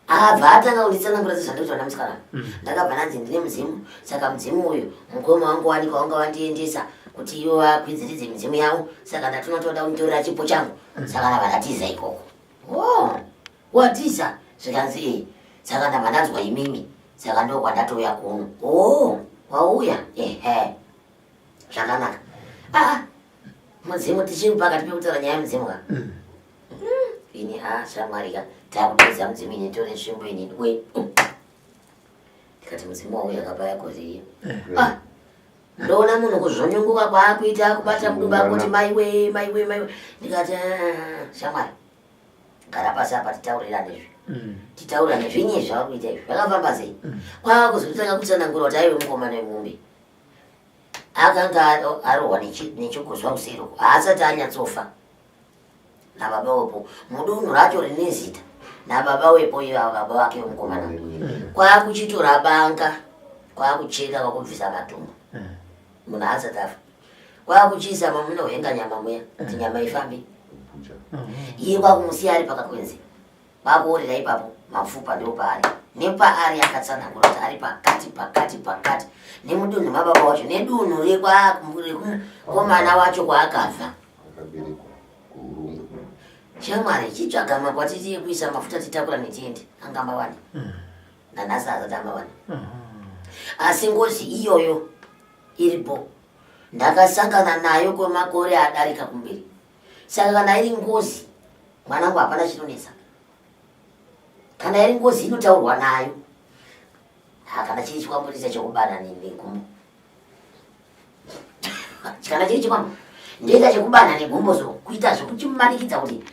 abva atanga kunditsanangura sezvandinoitwa namusikana. Ndakabva ndanzi ndine mudzimu saka mudzimu uyu mukoma wangu wanikwa wanga wandiendesa kuti ivo vakwidziridze midzimu yavo saka ndatona toda kunditorera chipo changu saka ndabva ndatiza ikoko. Oh, watiza zvikanzi ee saka ndabva ndanzwa imimi saka ndokwandatouya kuno. Oh, wauya ehe zvakanaka. Ah, mudzimu tichiri pakati pekutaura nyaya yemudzimu ka ini a shamwari ka takupedza mudzimu ini tore tsvimbo ini we ndikati mudzimu wauya kapaya kozi iyo ah ndoona munhu kuzvonyongoka kwaakuita kubata mudumba kuti maiwe maiwe maiwe ndikati ah, shamwari gara pasi apa titaurirane izvi titaurirane zvinyi zvauri kuita izvi zvakafamba sei kwakuzotanga kutsanangura kuti aiwe mukomana wemumbi Akanga arohwa nechigozwa kuseri uko haasati anyatsofa nababa wepo mudunhu racho rine zita nababa wepo ivava baba vake vemukomana kwakuchitora banga kwakucheka kwakubvisa matumbu munhu haasati afa kwakuchiisa mamunohenga nyama muya kuti nyama ifambe iye kwakumusiya ari pakakwenzi Pakuorera ipapo mapfupa ndipo paari nepaari akatsanangura kuti ari pakati pakati pakati nemudunhu mababa wacho nedunhu rekumukomana wacho kwaakabva. Shamwari chitsvaga makwati tiye kuisa mafuta titakura netiende anga mawane nanhasi asati amawane asi ngozi iyoyo iripo ndakasangana nayo kwemakore adarika kumberi saka kana iri ngozi mwanangu hapana chinonetsa kana iri ngozi inotaurwa nayo ha kana chiri chikwambo ndiita chekubana negumbo kana chiri chikwambo ndoita chekubana negumbo so kuita zvekuchimanikidza kuti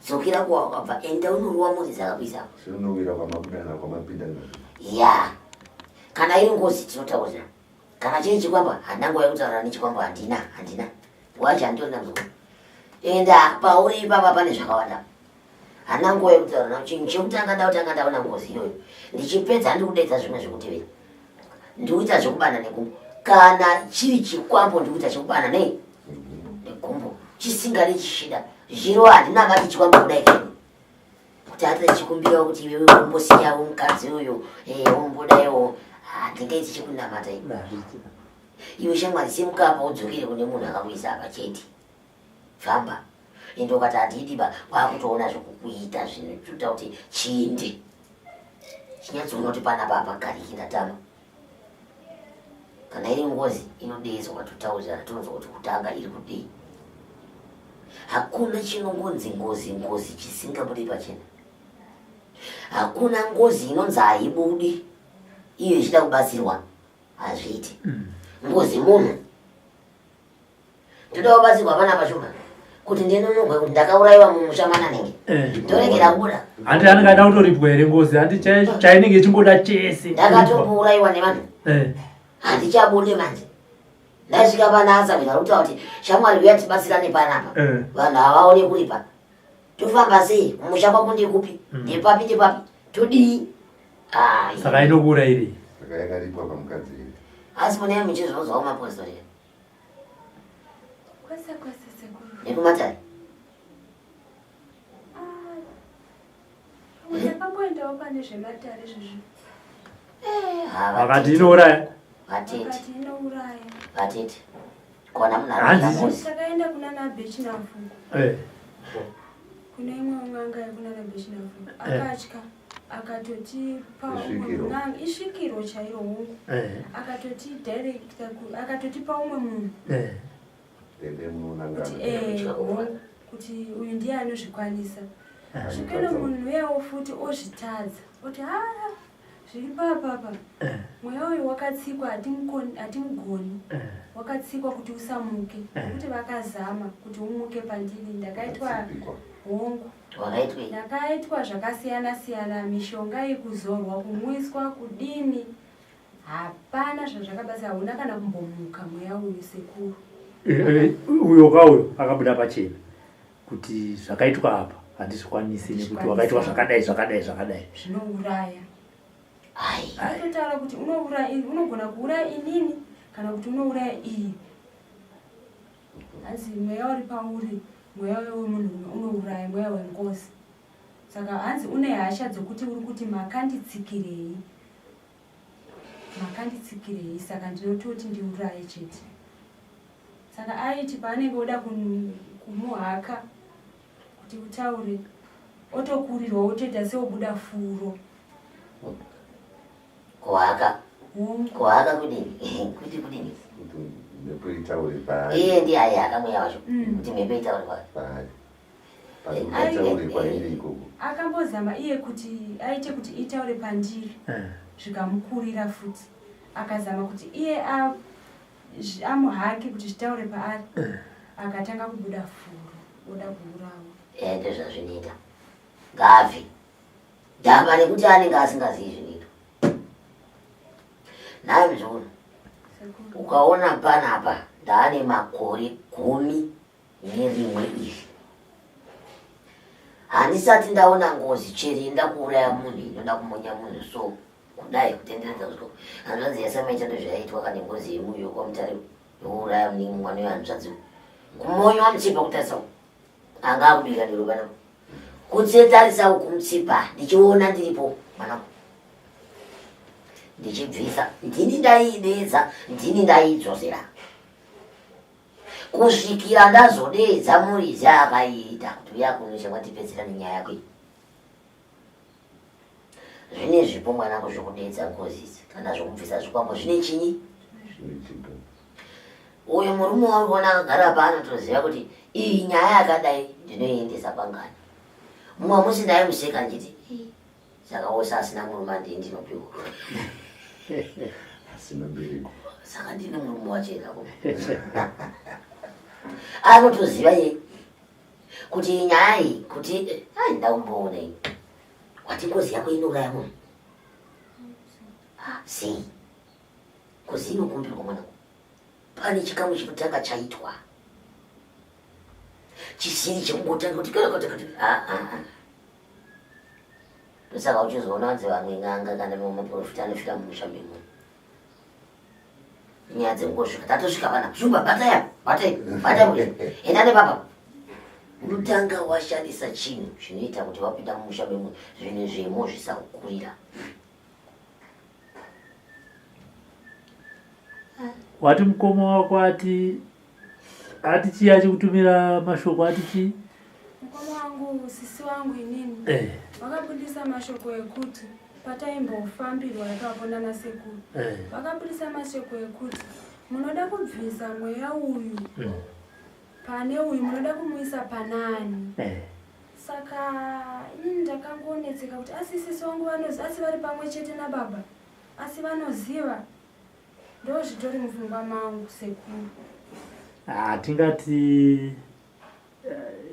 dzokera kuwakabva enda unorowa muridzi akakuisa Zvinowira kwamabudana kwamapinda nazvo. ya kana iri ngozi tinotaurira kana chiri chikwambo handina nguva yekutaura nechikwambo handina handina wacho handitori namzukuru enda pauri ipapa pane zvakawanda handina nguva yekutaura nao chinhu chekutanga ndakutanga ndaona ngozi iyoyo ndichipedza handikudedza zvimwe zvekutevera ndikuita zvekubana negumbo kana chiri chikwambo ndikuita chekubana nei negumbo chisingadi chichida zviro handina mati chikwambo kudai keni kuti ati chikumbirawo kuti iwewe umbosiyawo mukadzi uyu eh, umbodaiwo handinge tichikunamata iwe shamwari simuka apa udzokere kune munhu akakuisa apa chete famba ende ukati handidi ba kwakutoona zvekukuita zvinoita kuti chiinde chinyatsoona kuti panapa hapagariki ndatama kana iri ngozi inodeedzwa totaurirana tonzwa kuti kutanga iri kudei hakuna chinongonzi ngozi ngozi chisingabudi pachena hakuna ngozi inonzi haibudi iyo ichida kubatsirwa hazviiti ngozi munhu ndoda kubatsirwa panapa chuma kuti ndinunurwe kuti ndakaurayiwa mumusha mananenge eh. ndoregera kubuda hanti anenge ada kutoripwa here ngozi hanti chainenge ichingoda chese ndakatombourayiwa nevanhu eh. handichabude manje ndasvika panasa kuita kutaura kuti shamwari uya tibatsirane panapa eh. vanhu havaone kuripa tofamba sei mumusha kwako ndekupi ndepapi ndepapi todii Saka inokuurayirei? Saka yakaripwa pamukadzi here? Asi mune muchizvozwawo mapostori here? Kwese kwese sekuru. Nekumatare? Ah, pamwe ndakamboendawo pane zvematare izvozvo. Vakati inouraya. Vatete. Vakati inouraya. Vatete. Kona munhu Hanzi ari ngozi. Takaenda kuna naBhechinavuko. Eh. Kune imwe n'anga yekunana Bhechinavuko. Eh. Akatya akatotipa umwe Isvikiro. n'anga isvikiro chairo hongu. Eh. Akatoti director akatotipa umwe munhu Eh. Ende kuti munonangana. eh hongu kuti uyu ndiye anozvikwanisa. Svikiro munhu uyawo futi ozvitadza oti haa zviri papapa mweya uyu wakatsikwa hatimugoni wakatsikwa kuti usamuke nekuti vakazama kuti umuke pandiri ndakaitwa Akatsipikwa. hongu Wakaitwei? ndakaitwa zvakasiyana siyana mishonga yekuzorwa kumwiswa kudini hapana zvazvakabatsira hauna kana kumbomuka mweya uyu sekuru Uyo kauyo akabuda pachena kuti zvakaitwa apa handizvikwanisi nekuti wakaitwa zvakadai zvakadai zvakadai. Zvinouraya. Ai. Anototaura kuti unouraya unogona kuuraya inini kana kuti unouraya iyi. Hanzi mweya uri pauri mweya wemunhu unouraya mweya wengozi. Saka hanzi une hasha dzokuti uri kuti makanditsikirei. Makanditsikirei saka ndinototi ndiuraye chete. Saka aiti paanenge oda kumuhaka kuti utaure otokurirwa otoita seobuda furo. Kuhaka. Hongu. Kuhaka kudini? Kuti kudini? Kuti mhepo itaure paari. Iye ndiye aihaka mweya wacho. Kuti mhepo itaure paari. Paari. Paari itaure kwairi ikoko. Akambozama iye kuti aite kuti itaure pandiri. Zvikamukurira futi. Akazama kuti iye amuhake kuti zvitaure paari. Akatanga kubuda furo oda kuurawa. Ende zvazvinoita. Ngaabve. Dhamba nekuti anenge asingazivi zvinoitwa. Nhai muzukuru, ukaona panapa ndaane makore 11 iri. Handisati ndaona ngozi cheri inoda kuuraya munhu, inoda kumonya munhu so kudai kutenderedza kusvika. Hanzvadzi yaSamaita ndozvayaitwa kane ngozi yemuyo kwaMutare yokuuraya muningi mwana wehanzvadzi. Kumonywa mutsipa kutarisa uku. Anga akubika ndiro panapa. Kutsetarisa uku mutsipa ndichiona ndiripo mwanangu. Ndichibvisa ndini ndaideedza ndini ndaidzosera. Kusvikira ndazodeedza muridzi akaiita kuti uya kunosha kwatipedzera nenyaya yako iyi. Zvine zvipo mwanangu zvekudeedza ngozi idzi kana zvekubvisa zvikwambo zvine chinyi? Uyu murume wauri kuona akagara apa anotoziva kuti iyi nyaya yakadai ndinoiendesa pangani. Mumwe musi ndaimuseka ndichiti saka wose asina murume handii ndinopiwa. Asina mbereko. Saka ndine murume wacho here ako? Anotoziva iye kuti iyi nyaya iyi kuti ai ndakumboona iyi. Wati ngozi yako inouraya munhu. Ah, sei? Ngozi inokumbirwa mwanangu. Pane chikamu chekutanga chaitwa. Chisiri chekungotanga kuti kana kuti kuti ah ah ah. Ndosaka uchizoona vanzi vamwe n'anga kana mamwe maprofita anosvika mumusha memunhu. Nyaya dzekungosvika tatosvika pana shumba batai apa batai batai uyu enda nepapa. Unotanga washandisa chinhu chinoita kuti wapinda mumusha memunhu zvinhu zvemo zvisakukurira. Wati mukoma wako ati ati chii achikutumira mashoko ati chii? Mukoma wangu sisi wangu inini vakabudisa mashoko ekuti pataimbofambirwa ipapo nana sekuru vakabudisa mashoko ekuti munoda kubvisa mweya uyu pane uyu munoda kumuisa panani. Saka inini ndakangonetseka kuti asi sisi wangu vanoziva asi vari pamwe chete nababa asi vanoziva ndozvitori mupfungwa mangu sekuru. Hatingati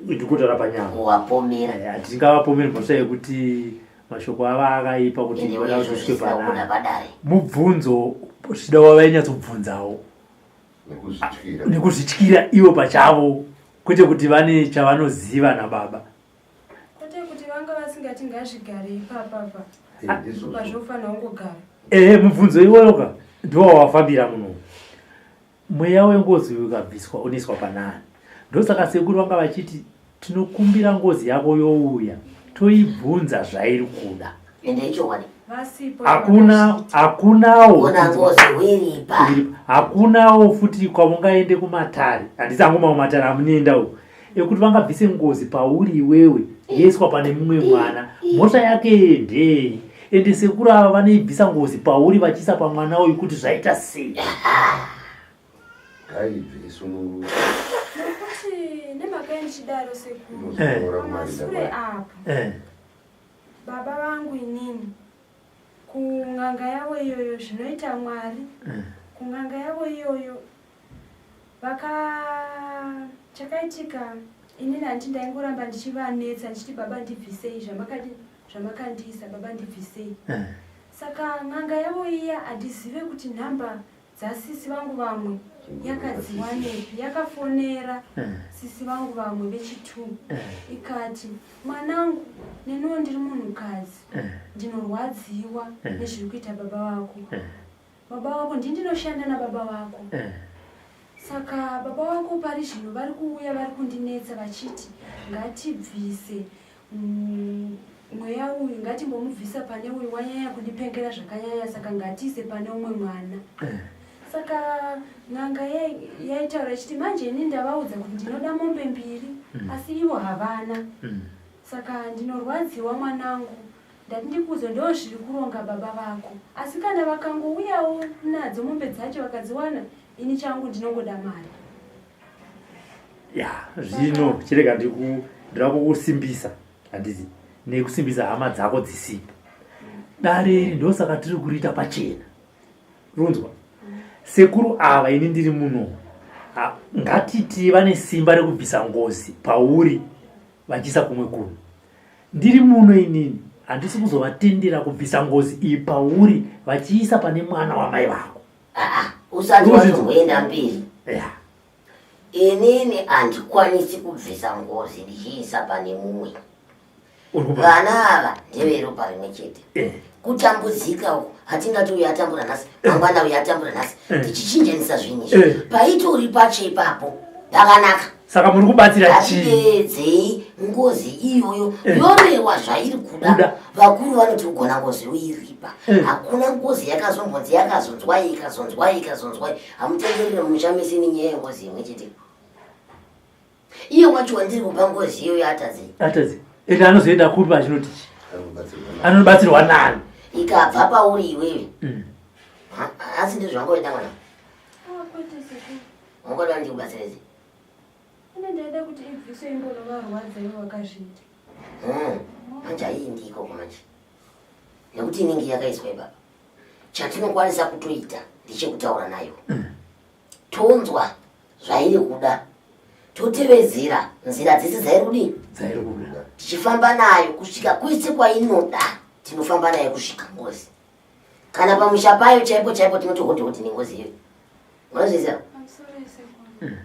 ndikutaura panyama. Kuwapomera. Hatingavapomeri mhosva yekuti mashoko ava akaipa kuti Ende vada uye kuti usvike zvisina kubuda panani. padare. Mubvunzo zvichida wavainyatsobvunzawo. Nekuzvityira. Nekuzvityira ivo pachavo kwete kuti vane chavanoziva nababa. Kwete Kwete kuti vanga vasingati ngazvigare ipapapa. Eh, ndizvozvo. Pazvofanira kungogara. Ehe, mubvunzo iwoyo ka ndiwo wawafambira muno. Mweya wengozi uyu ukabviswa unoiswa panani. Ndosaka sekuru vanga vachiti tinokumbira ngozi yako youya toibvunza zvairi kuda. Ende ichokwadi. Vasipo. Hakuna hakunawo Ona ngozi wiripa. Hakunawo futi kwamungaende kumatare. Handisi hangu mamwe matare amunoenda uko. Ekuti vangabvise ngozi pauri iwewe yoiswa pane mumwe mwana. Mhosva yake ndei? Ende sekuru ava vanoibvisa ngozi pauri vachiisa pamwana uyu kuti zvaita sei? Ngaibve isununguke. Nekuti nemhaka yendichidaro sekuru. Inozonyora kumarinda Pamasure kwayo. apo. Baba vangu inini kun'anga yavo iyoyo zvinoita Mwari. Kun'anga yavo iyoyo vaka chakaitika inini handiti ndaingoramba ndichivanetsa ndichiti baba ndibvisei zvamakadi zvamakandiisa baba ndibvisei. Saka n'anga yavo iya handizive kuti nhamba dzasisi vangu vamwe yakadziwanepi yakafonera sisi vangu vamwe vechi2 ikati mwanangu neniwo ndiri munhukadzi ndinorwadziwa nezviri kuita baba vako. Baba vako ndini ndinoshanda nababa vako. Saka baba vako pari zvino vari kuuya vari kundinetsa vachiti ngatibvise mweya uyu, ngatimbomubvisa pane uyu wanyanya kundipengera zvakanyanya, saka ngatiise pane umwe mwana. Saka n'anga yaitaura ichiti manje ini ndavaudza kuti ndinoda mombe mbiri asi ivo havana. Saka ndinorwadziwa mwanangu, ndati ndikuudze ndo zviri kuronga baba vako, asi kana vakangouyawo nadzo mombe dzacho vakadziwana, ini changu ndinongoda mari. Ya, zvino chirega ndira kukusimbisa, handiti, nekusimbisa hama dzako dzisipo. Dare iri ndosaka tiri kuriita pachena. Runzwa sekuru ava, ini ndiri muno, ngatiti vane simba rekubvisa ngozi pauri vachiisa kumwe kunhu. Ndiri muno inini handisi kuzovatendera kubvisa ngozi iyi pauri vachiisa pane mwana wamai vako. Usati watomboenda mberi. Inini handikwanisi kubvisa ngozi ndichiisa pane mumwe. Vana ava ndeveropa rimwe chete. Kutambudzika uku hatingati uyu atambura nhasi, mangwana uyu atambura nhasi, tichichinjanisa zvinhu izvi. Paitori pacho ipapo pakanaka. Saka muri kubatsira chii? Ngatideedzei ngozi iyoyo yorewa zvairi kuda. Vakuru vanoti kugona ngozi yoiripa. Hakuna ngozi yakazombonzi yakazonzwai ikazonzwai ikazonzwai. Hamutenderere mumusha mese nenyaya yengozi imwe chete. Iye wacho wandiri kupa ngozi iyoyo atadzei? Atadzei. Ende anozoenda kupi achinoti chii? Anobatsirwa nani? Ikabva pauri iwewe. Asi ndizvo zvangoenda mwana. Kwete sekuru. Wangoda ndikubatsire sei? Ine ndaida kuti ibviswe imbonovarwadza ivo vakazviita. Manje haiindi ikoko manje. Nekuti inenge yakaiswa ipapa. Chatinokwanisa kutoita ndechekutaura nayo. Tonzwa zvairi kuda. Totevedzera nzira dzese dzairi kudii? Dzairi kuda. Tichifamba nayo kusvika kwese kwainoda. Tinofamba nayo kusvika ngozi. Kana pamusha payo chaipo chaipo tinoti hoti hoti nengozi iyoyo. Unozviziva? I'm sorry sekuru.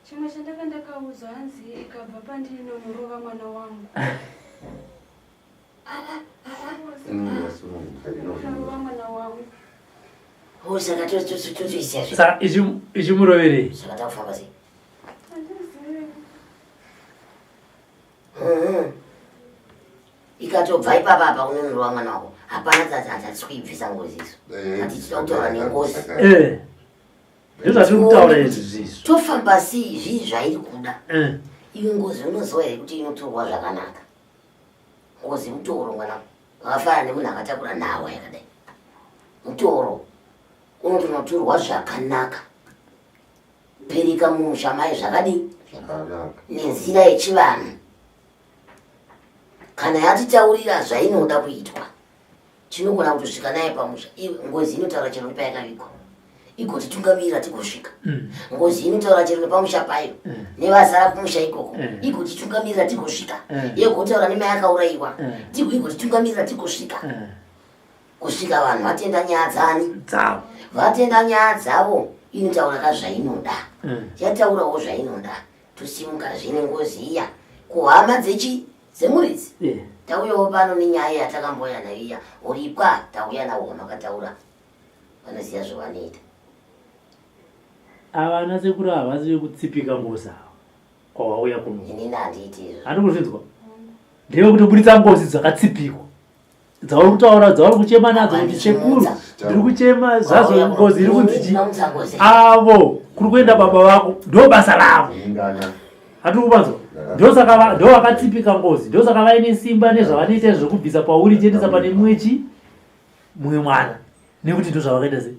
Chimwe chandanga ndakaudzwa hanzi ikabva pandiri inonorova mwana wangu. Inorova mwana wangu. Oh, saka totoisiya zve. Saka ichimuroverei? Saka takufamba sei? Handizivi. Ikatobva ipapa apa unonorova mwana wako. Hapana tsatsi kuibvisa ngozi isu. Hatichida kutaura nengozi. Ndozvatiri kutaura izvi zvizvi. Tofamba sei zvii zvairi kuda? Iwe ngozi unoziva here kuti inotorwa zvakanaka? Ngozi mutoro mwana. Wakafanana nemunhu akatakura nhawa yakadai. Mutoro unotonotorwa zvakanaka. Pereka mumusha mai zvakadii? Zvakanaka. Nenzira yechivanhu. Kana yatitaurira zvainoda kuitwa, tinogona kutosvika naye pamusha. Iwe, ngozi inotaura chero nepayakavigwa, igotitungamirira tigosvika. Ngozi inotaura chero nepamusha payo, nevazara kumusha ikoko, igotitungamirira tigosvika. Yegotaura nemayakaurayiwa, igotitungamirira tigosvika. Kusvika vanhu vatenda nyaya dzani? Dzavo. Vatenda nyaya dzavo, inotaura ka zvainoda. Yataurawo zvainoda, tosimuka zvine ngozi iya kuhama dzechi. Semuridzi tauyawo pano nenyaya yatakambouya nayo iya uripwa tauya nawo hwamakataura vanoziva zvavanoita. Ava ana sekuru havasi vekutsipika ngozi ava kwavauya kuno. Inini handiiti izvo. Handi kuzvinzwa. Ndevekutoburitsa ngozi dzakatsipikwa. Dzauri kutaura dzauri kuchema nadzo kuti sekuru ndiri kuchema zvazo ngozi iri kunzi chi avo kuri kuenda baba vako ndo basa ravo. Hatiri kuvanzwa. Ndosaka ndo vakatsipika ngozi. Ndosaka vaine simba nezvavanoita zvekubvisa pauri chiendesa pane mumwe chi mumwe mwana. Nekuti ndozvavakaita sei.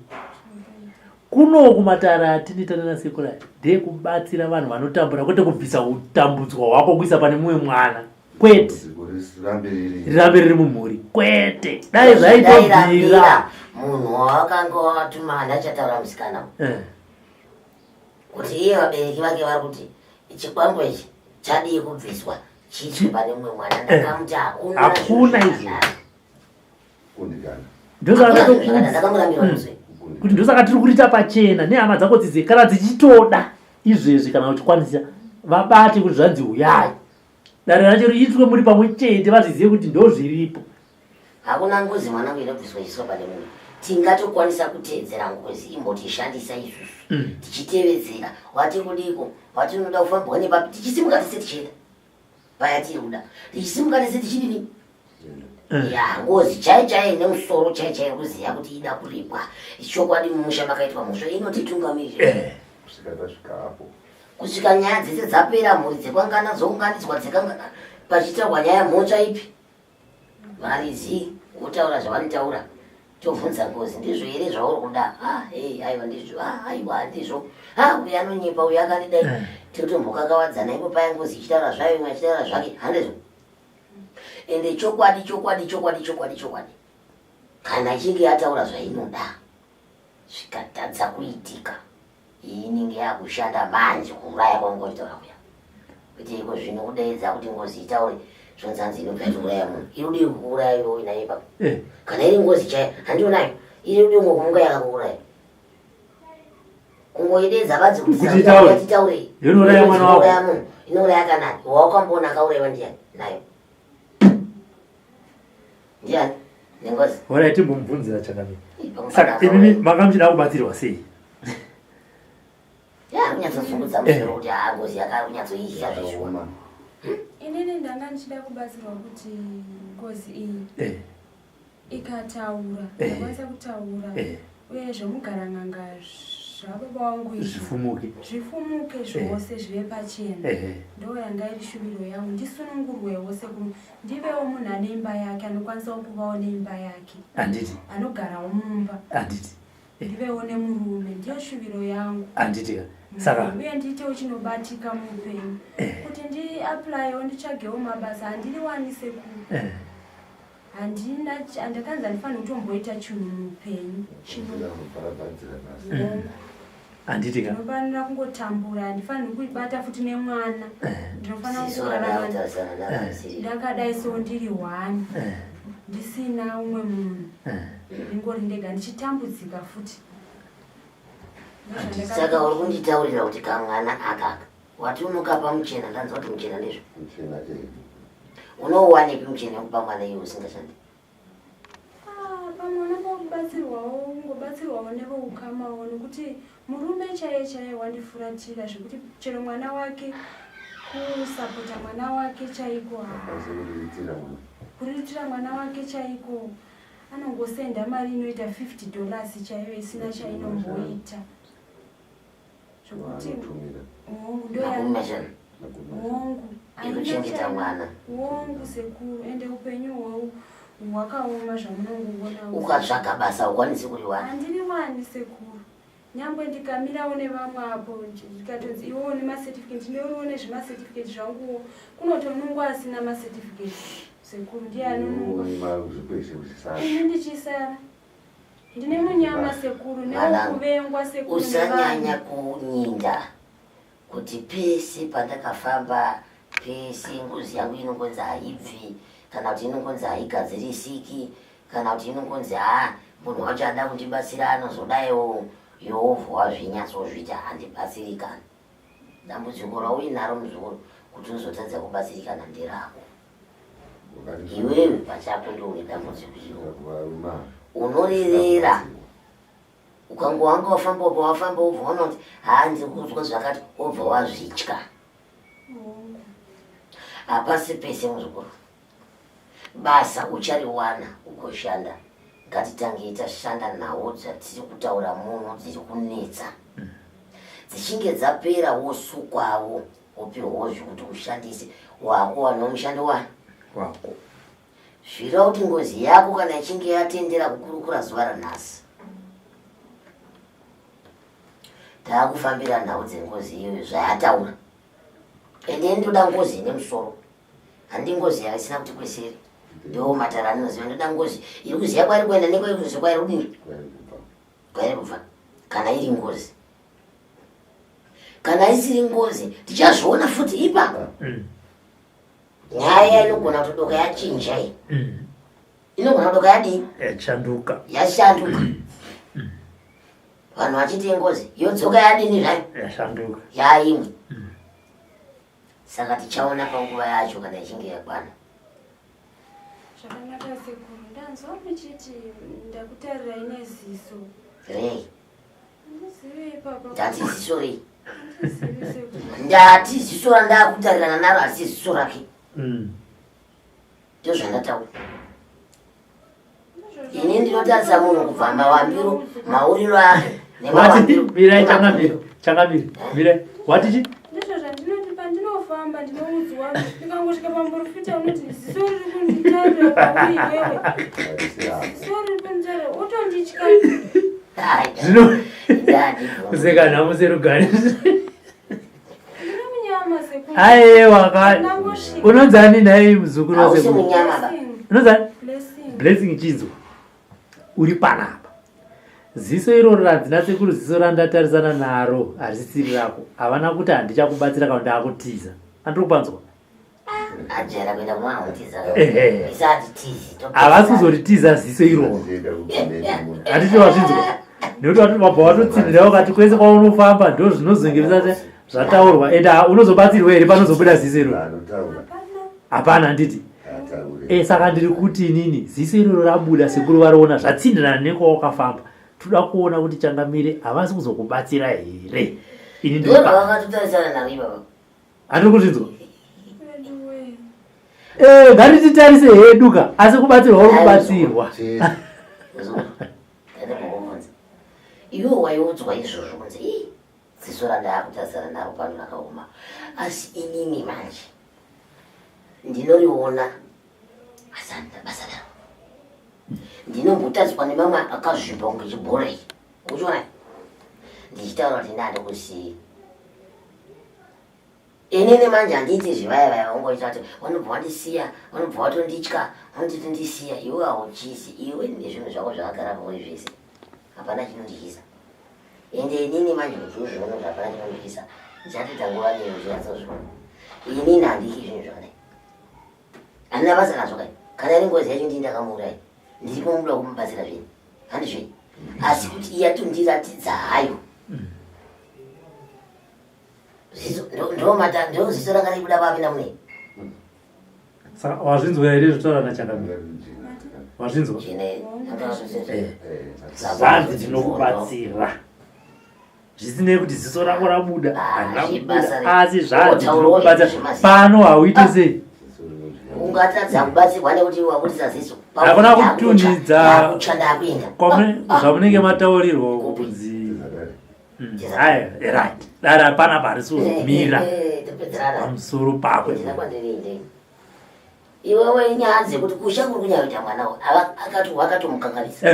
Kuno kumatare atinoita nana sekuru aya ndekubatsira vanhu vanotambura kwete kubvisa utambudzwa hwako kuisa pane mumwe mwana kwete rirambe riri mumhuri kwete dai zvaitobvira munhu wawakanga wakatuma andachataura musikana eh. Kuti iye vabereki vake vari kuti chikwambo ichi chadii kubviswa chiiswe pane mumwe mwana eh. ndakamuti hakuna hakuna izvo kuti ndosaka tiri kuriita pachena nehama dzako dzidze kana dzichitoda izvezvi kana uchikwanisa vabate kuti zvanzi huyai dare racho riitwe muri pamwe chete vazvizive kuti ndozviripo Hakuna ngozi mwanangu inobviswa ichiswa pane mumwe. Tingatokwanisa kuteedzera ngozi imbotishandisa isusu mm. tichitevedzera wati kudiko wati unoda kufambwa nepapi tichisimuka tese tichienda paya tiri kuda tichisimuka tese tichidini mm. ya ngozi chai chai ine musoro chai chai kuziva kuti ida kuripwa chokwadi mumusha makaitwa mhosva inotitungamirira eh. kusvika nyaya dzese dzapera mhuri dzekwangana dzounganidzwa dzekangana pachitaurwa nyaya mhosva ipi Varidzi votaura zvavanotaura tobvunza ngozi ndizvo here zvauri kuda ah, hey, aiwa ndizvo ah, aiwa handizvo ah, uyu anonyepa uyu akandidai eh. totombokakavadzana ipo paya ngozi ichitaura zvayo imwe achitaura zvake handizvo ende chokwadi chokwadi chokwadi chokwadi chokwadi kana ichinge yataura zvainoda zvikatadza kuitika Iyi inenge yakushanda manje kuuraya kwanga uchitaura kuya. Kuti iko zvino kudeedza kuti ngozi itaure zvonzi hanzi inobva yatouraya munhu. Iri kudii kukuuraya iwe uinayo ipapo? Eh. Kana iri ngozi chaiyo handionayo. Iri kudii kungokumuka yakakuuraya. Kungoideedza badzi kuti itaure. Itaure. Inouraya mwana wako. Inouraya munhu. Inouraya kanani. Wawakamboona akauraiwa ndiyani nayo. Ndiani? Nengozi. Horai timbomubvunzira chakamira. Saka imimi manga muchida kubatsirwa sei? Ya kunyatsozungudza musoro kuti haa ngozi yakakunyatsoiita zveshuwa. Inini ndanga ndichida kubatsirwa kuti ngozi iyi eh. ikataura eh. ndakwanisa kutaura eh. uye zvemugarang'anga zvababa wangu izvi zvifumuke zvifumuke zvose zvive pachena ndo yanga iri shuviro yangu ndisunungurwewo sekuru ndivewo munhu ane imba yake anokwanisawo kuvawo neimba yake handiti anogarawo mumba handiti ndivewo nemurume ndiyo shuviro yangu handiti ka saka uye ndiitewo chinobatika muupenyu eh. kuti ndiaplayewo nditsvagewo mabasa handiriwani sekuru eh. handina handakanzi handifaniri kutomboita chinhu muupenyu mm. handiti ka ndinofanira kungotambura handifaniri kuibata futi nemwana eh. ndinofanira kungorarama ndakadai so ndiri one ndisina umwe munhu ndingori ndega ndichitambudzika futi saka uri kunditaurira kuti kamwana akaka wati unokapa muchena ndanzwa kuti muchena ndizvo unouwanepi muchena wekupa mwana iwe usingashandi ah, pamwe unongobatsirwawo ungobatsirwawo nevoukamawo nekuti murume chaiye chaiye wandifuratira zvekuti chero mwana wake kusapota mwana wake chaiko kuriritira mwana wake chaiko anongosenda mari inoita 50 dollars chaiyo isina chainomboita zvekuti hongu ndoyahongu ekuchengeta mwana hongu sekuru ende upenyu hwau hwakaoma zvamunongoona ukatsvaga basa ukwanisi kuriwana handiriwani sekuru Nyangwe ndikamirawo nevamwe apo ndikatonzi iwewo nemacertificate ndinoriwo nezvimacertificate zvanguwo kunotonungwa asina macertificate sekuru ndiye anonungwa ini ndichisara ndine munyama sekuru newokuvengwa sekuru usanyanya kunyinda kuti pese pandakafamba pese ngozi yangu inongonzi haibvi kana kuti inongonzi haigadzirisiki kana kuti inongonzi haa munhu wacho ada kundibatsira anozodaiwo yovho wazvinyatsozviita handibatsirikana dambudziko rauinaro muzukuru kuti uzotadza kubatsirikana nderako. Iwewe pachako ndiwe une dambudziko iro. Unorerera ukango wanga wafamba wobva wafamba wobva waona kuti haa ndiri kunzwa zvakati wobva wazvitya. Hapasi pese muzukuru. Basa uchariwana ugoshanda. Ngatitangei tashanda nhau dzatiri kutaura muno dziri kunetsa. Dzichinge dzapera wosukwawo wopihwawo zvekuti ushandise wako wanawo mushando wani wako. Zvireva kuti ngozi yako kana ichinge yatendera kukurukura zuva ranhasi taakufambira nhau dzengozi iyoyo zvayataura. Ende ndoda ngozi ine musoro. Handi ngozi yaisina kuti kweseri. Ndiwo matara anoziva ndoda ngozi iri kuziva kwairi kuenda nekwairi kuziva kwairi kudini kwairi kubva kana iri ngozi. Kana isiri ngozi tichazviona futi ipapo. Nyaya inogona kutodoka yachinja iyi. Inogona kudoka yadii? Yashanduka. Yashanduka. Vanhu vachiti ingozi yodzoka yadini zvayo? Yashanduka. Yaimwe. Saka tichaona panguva yacho kana ichinge yakwana. Zvakanaka sekuru, ndanzwa muchiti ndakutarirai neziso. Rei? Handizivi ipapa. Ndati ziso rei? Handizivi sekuru. Ndati ziso randakutarirana naro harisi ziso rake. Ndozvandataura. Ini ndinotarisa munhu kubva mawambiro, mauriro ake Wati mirai changamire, changamire, mirai. Wati chi? Ndizvo zvandinoti pandinofamba ndinoudzwa ndikangosvika pamborofita unoti ziso riri kunditarira pauri iwewe. Ziso riri kunditarira wotonditya. Zvino kuseka nhamo serugare. Ndiri munyama sekuru. Aiwa ka. Ndangosvika. Unonzi ani nhai muzukuru Hausi wasekuru? munyama ba. Unonzi ani? Blessing. Blessing chinzwa. Uri panapa. Ziso iroro ranzi nasekuru ziso randatarisana naro harisisiri rako. Havana kuti handichakubatsira kana ndakutiza. Andiri kupanzwa? Ajera kuenda kumwana kutiza. Ehe. Isati tizi. Havasi kuzoritiza ziso iroro. Handiti wazvinzwa? Nekuti wabva watotsinhira ukati kwese kwaunofamba ndo zvinozonge zvisati zvataurwa. Ende unozobatsirwa here panozobuda ziso iroro? Hapana handiti? Saka ndiri kuti inini ziso iroro rabuda sekuru variona zvatsindirana nekwawakafamba. Toda kuona kuti changamire havasi kuzokubatsira here? Ini ndiri Ndobva pa- vakatotarisana navo ipapa. Handiri kuzvinzwa? Ngatititarise hedu ka, asi kubatsirwa uri kubatsirwa. Iwe waiudzwa izvozvo kunzi ii ziso randakutarisana naro pano rakaoma, asi inini manje ndinoriona asi handina basa naro. Ndinombotariswa nemamwe akazvimba kunge chibhora ichi, uchiona ndichitaura kuti ndandikusiyi. Inini manje handiiti zvivaya vaya vangoita kuti vanobva vandisiya, vanobva vatonditya, vanotiti ndisiya. Iwe hautyisi, iwe nezvinhu zvako zvakagara pauri zvese, hapana chinondityisa. Ende inini manje kuti uzvione kuti hapana chinondityisa, ndichatoita nguva newe uchinyatsozviona. Inini handityi zvinhu zvakadai, handina basa nazvo kai. Kana iri ngozi yacho ndini ndakamuuraya, ndiri kumuda kumubatsira zvenyu, handizve? Asi kuti iye atondiratidza hayo ndo ziso ranga ribuda papi namune. Saka wazvinzwa here zvotaura naChangamire? Wazvinzwa? Zvanzi tinokubatsira. Zvisinei kuti ziso rako rabuda, harina kubuda, asi zvanzi tinokubatsira. Pano hauite sei? Ungatadza kubatsirwa nekuti wabudisa ziso. Hakuna kutunhidza Kutsva ndakuenda. Zvamunenge mataurirwa kunzi Aya, right. Dara hapana pari mira pamusoro pako. Iwewe inyaya dzekuti kusha kuri kunyayoita mwana akati wakatomukanganisa.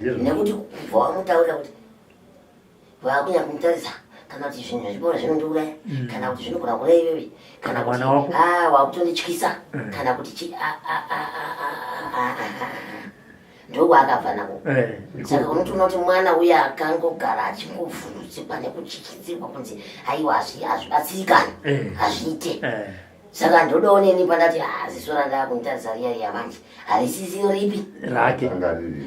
Nekuti kubva wamutaurira kuti vakunya kumutarisa kana kuti zvinhu zvechibora zvinondiuraya, kana kuti zvinogona kuuraya iwewe, kana Mwana kuti, wako. wakutondityisa, kana kuti chi, Ndokwaakabva nako. Saka unotoona kuti mwana uya akangogara achingovhundutsirwa nekuchichidzirwa kunzi aiwa hazvibatsirikani, hazviite. Saka ndodawo neni pandati, ziso randakumutarisa riya riya manje harisisiro ripi rake.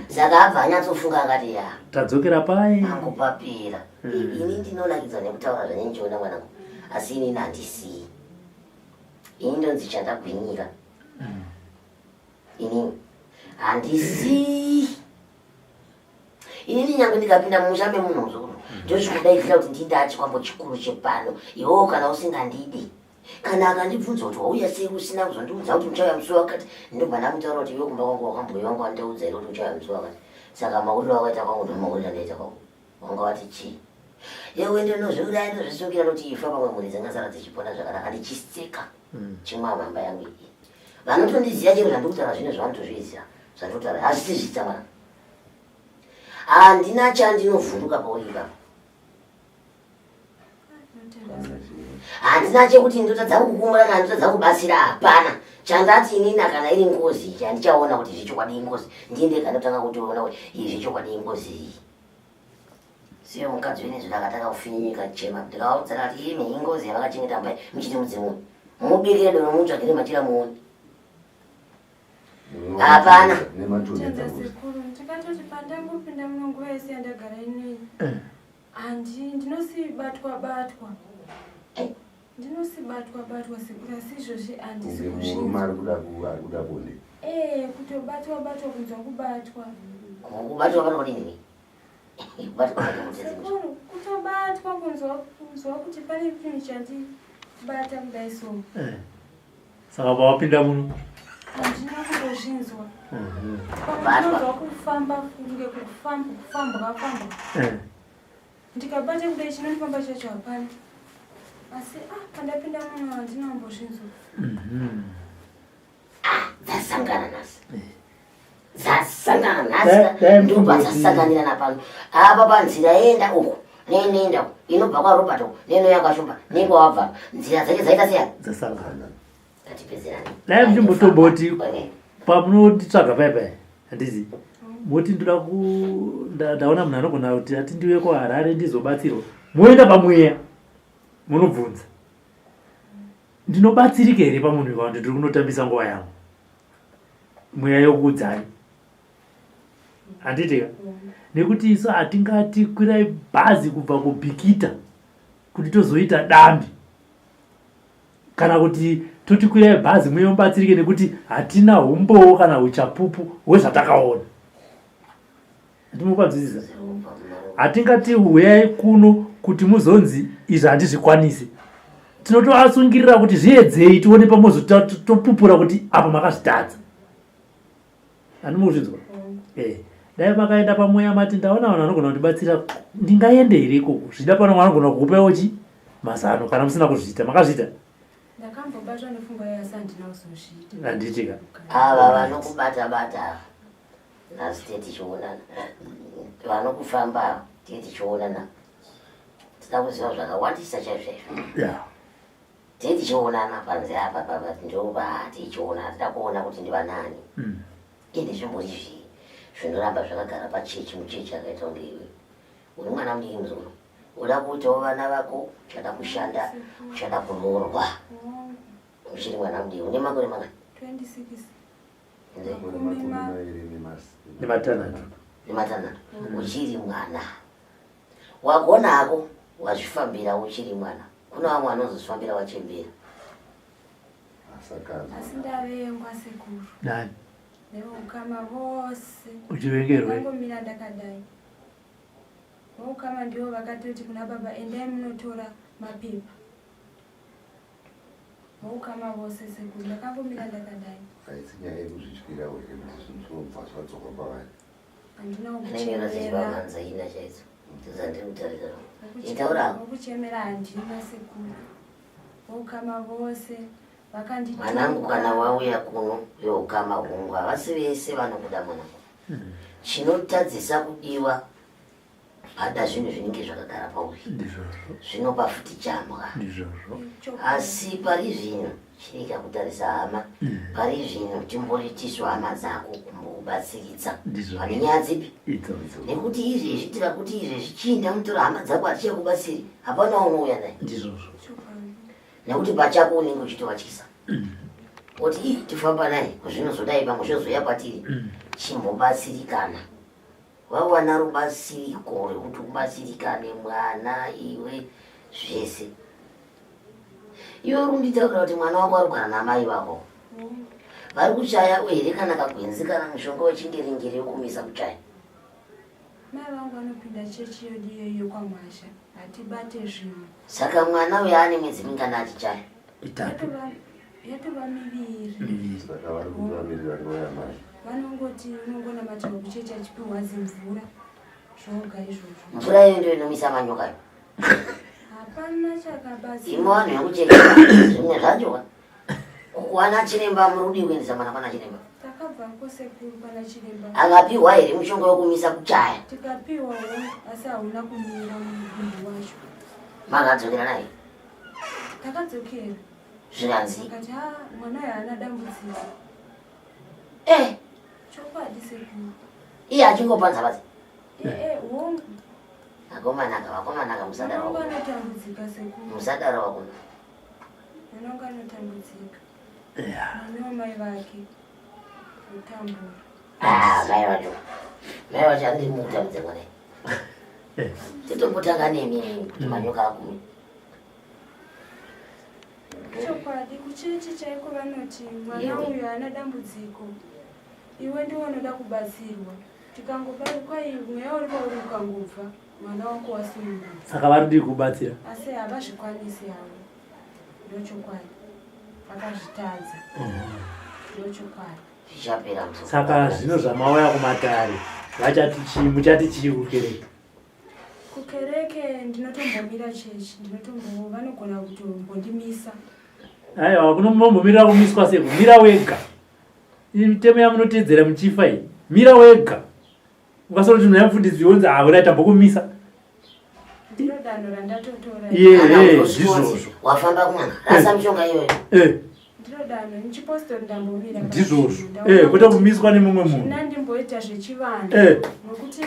Saka abva anyatsofunga akati ya tadzokera pai angopapira. Ini ndinonakidzwa nekutaura zvanenge ndichiona mwanangu, asi inini handisii. Ini ndonzi chandagwinyira. Inini handisi inini nyange ndikapinda mumusha memunhu muzukuru ndozvikudaidzira kuti ndindaa chikwambo chikuru chepano. Iwewo kana usingandidi, kana akandibvunza kuti wauya sei usina kuzondiudza kuti uchauya musi wakati, ndobva ndamutaura kuti iwe kumba kwangu wakambouya wanga wandiudza here kuti uchauya musi wakati? Saka mauriro wakaita kwangu ndomauriro andaita kwangu. Wanga wati chii? Yewe ndinozviuraya, ndozvisungira kuti ifa pamwe mhuri dzingasara dzichipona zvakanaka ndichiseka chimwa mhamba yangu iyi. Vanotondiziva chero zvandikutaura zvino zvavanotozviziva zvandikutaura hazvisi zvitsa mwana. Handina chandinovhunduka pauri ipapo. Handina chekuti ndotadza kukumura kana ndotadza kubatsira, hapana. Chandati inina kana iri ngozi chandichaona kuti zvechokwadi ingozi, ndiende kandotanga kutoona kuti iyi zvechokwadi ingozi iyi. Siyo mukadzi wenezvo ndakatanga kufinyinyika chema ndikavaudza ndakati imi ingozi yavakachengeta mbai muchiti mudzimu mubikire doro mutsvagire machira muone. Hapana. Tenda sekuru, ndikatoti pandangopinda muno nguva yese yandagara ineyi handi ndinosibatwa batwa, ndinosibatwa batwa sekuru, asi izvozvi handisi Kunge murume kuzvinzwa. Ari kuda bonde. Ee, kutobatwa batwa, kunzwa kubatwa. Kubatwa batwa kudini? Kubatwa batwa kuti Sekuru, kutobatwa, kunzwa kuti pane chinhu chandibata kudai so. Saka pawapinda muno? Handina kutozvinzwa. Pamwe ndinonzwa kufamba kunge kufamba kufambwa fambwa. Ndikabata kudai chinondifamba chacho hapana, asi ah, pandapinda muno handina kumbozvinzwa. Dzasangana nhasi, dzasangana nhasi. Dai Ndobva dzasanganira napano apa panzira yenda uku neinoenda uku, inobva kwaRobert uku neinouya kwaShumba nekwawabva, nzira dzacho dzaita seya. Dzasangana. Ngatipedzerane. Dai muchimbotomboti pamunotitsvaga paya paya, handizi moti ndoda ku ndaona munhu anogona kuti ati ndiuye kuHarare ndizobatsirwa, moenda pamweya munobvunza, ndinobatsirika here pamunhu ikawa ndiri kunotambisa nguva yangu? Mweya yokuudzai, handitika? Nekuti isu hatingati kwirai bhazi kubva kuBhikita kuti tozoita dambi, kana kuti toti kwirai bhazi muye mubatsirike, nekuti hatina umbowo kana uchapupu hwezvatakaona. Ndimukwanzwisisa? Hatingati uyai kuno kuti muzonzi izvi handizvikwanisi. Tinotoasungirira kuti zviedzei tione, pamozotopupura kuti apa makazvitadza. Handimukuzvinzwa? Dai makaenda pamweya mati ndaona vanhu vanogona kundibatsira, ndingaende here ikoko? Zvida pano vanogona kukupai chi mazano kana musina kuzviita. Makazviita? Ndakambobatwa nepfungwa yayo asi handina kuzozviita. Handitika? Ava vanokubata bata ava nhasi tie tichionana, vanokufamba ava tie tichionana, tida kuziva zvakawandisa chaizvo chaizvo. Tie tichionana panze apa papa ndova tichiona, tida kuona kuti ndivanani. Ende zvimbori zvii zvinoramba zvakagara pachechi muchechi akaita kunge iwe uri mwana mudiki muzukuru, uda kuitawo vana vako, uchada kushanda, uchada kuroorwa, uchiri mwana mudiki. Une makore mangani? 26. Makore 26. Nematanhatu. Nematanhatu. Uchiri mwana, wagona hako, wazvifambira uchiri mwana. Kuna vamwe vanozozvifambira wachembera. Asakadzi. Asi ndavengwa sekuru. Nani? Neveukama vose. Uchivengerwe? Ndangomira ndakadai, veukama ndivo vakatoti kuna baba, endai munotora mapepa. Veukama vose sekuru, ndakangomira ndakadai. Haisi nyaya yekuzvityira here kuti zvinhu zvinobva zvadzoka pavari? Handina. Anenge Kuchemera. vamanza ina chaidzo dzandiri kutarira. Itaura. Vokuchemera handina sekuru, veukama vose vakandituka. Mwanangu, kana wauya kuno veukama hungu havasi vese vanokuda mwanangu. Chinotadzisa kudiwa pada zvinhu zvinenge zvakagara pauri. Ndizvozvo. Zvinopa futi chambwa. Ndizvozvo. Asi pari zvino chirega kutarisa hama. Pari zvino timboritiswa hama dzako kumbokubatsiridza. Ndizvozvo. Pane nyaya dzipi? Idzodzo. Nekuti izvezvi tikakuti izvezvi chiinda mutora hama dzako, hatichakubatsiri, hapana unouya naye. Ndizvozvo. Chokwadi. Nekuti pachako unenge uchitovatyisa kuti ii tifamba naye zvinozodai, pamwe zvozouya kwatiri. Chimbobatsirikana, wawana rubatsiriko rwekuti ubatsirikane mwana iwe zvese. Iwe uri kunditaurira kuti mwana wako ari kugara namai vako. Vari kuchaya here kana kagwenzi kana mushonga wechingeringeri wekumisa kuchaya? Mai vangu vanopinda chechi yedu iyoyo kwaMwazha, hatibate zvinhu. Saka mwana uyo ane mwedzi mingani achichaya? Itatu. Yatova miviri. Miviri. Saka vari kuvamirira nguva yamai. Vanongoti unongonamatirwa kuchechi achipiwa zimvura zvoga izvozvo. Mvura iyo ndiyo inomisa manyoka iyo. Hapana chakabatsira. Imi vanhu vekuchechi zvimwe zvacho ka. Kuwana chiremba muri kudii kuendesa mwana kwana chiremba? Takabva kosekuru pana chiremba. Akapiwa here mushonga wekumisa kuchaya? Tikapiwa asi hauna kumira mudumbu wacho. Makadzokera naye? Takadzokera. Zvikanzi? Akati ha mwana uyu haana dambudziko. Eh. Chokwadi sekuru. Iye achingopanza panza. Eh eh hongu. Akomanaka vakomanaka musadaro. Mwana wangu anotambudzika sekuru. Musadaro vakomana. Mwana wangu anotambudzika. Mwana wamai vake. Kutambura. Ah, mai vacho. Mai vacho handiri mukutambudza mwana. Eh. Titombotanga nemi kuti manyoka akume. Chokwadi kuchechi chaiko vanoti mwana uyu haana dambudziko. Iwe ndiwe unoda kubatsirwa. Tikangobarikwa mweya uri pauri ukangobva mwana wako wasununguka. Saka vari kudii kubatsira? Asi havazvikwanisi havo. Ndochokwadi. Vakazvitadza. Ndochokwadi. Zvichapera muzukuru. Saka zvino zvamauya kumatare vachati chii muchati chii kukereke? Kukereke ndinotombomira chechi, ndinotombo vanogona kutombondimisa. Aiwa kunombomirira kumiswa sei? Mira wega. Mitemo yamunotedzera muchifa iyi. Mira wega. Ukasoro kuti mweya mufundisi wonzi ah ura tambokumisa. Ndiro danho randatotora. Iye Kana eh, uzosvika ndizvozvo. Wafamba kun'anga. Rasa mishonga iyoyo. Eh, Ndiro danho nichipostori ndambomira. ndizvozvo. Ndaona Eh, kwete kuti kumiswa nemumwe munhu. Zvina ndimboita zvechivanhu. Eh. Nokuti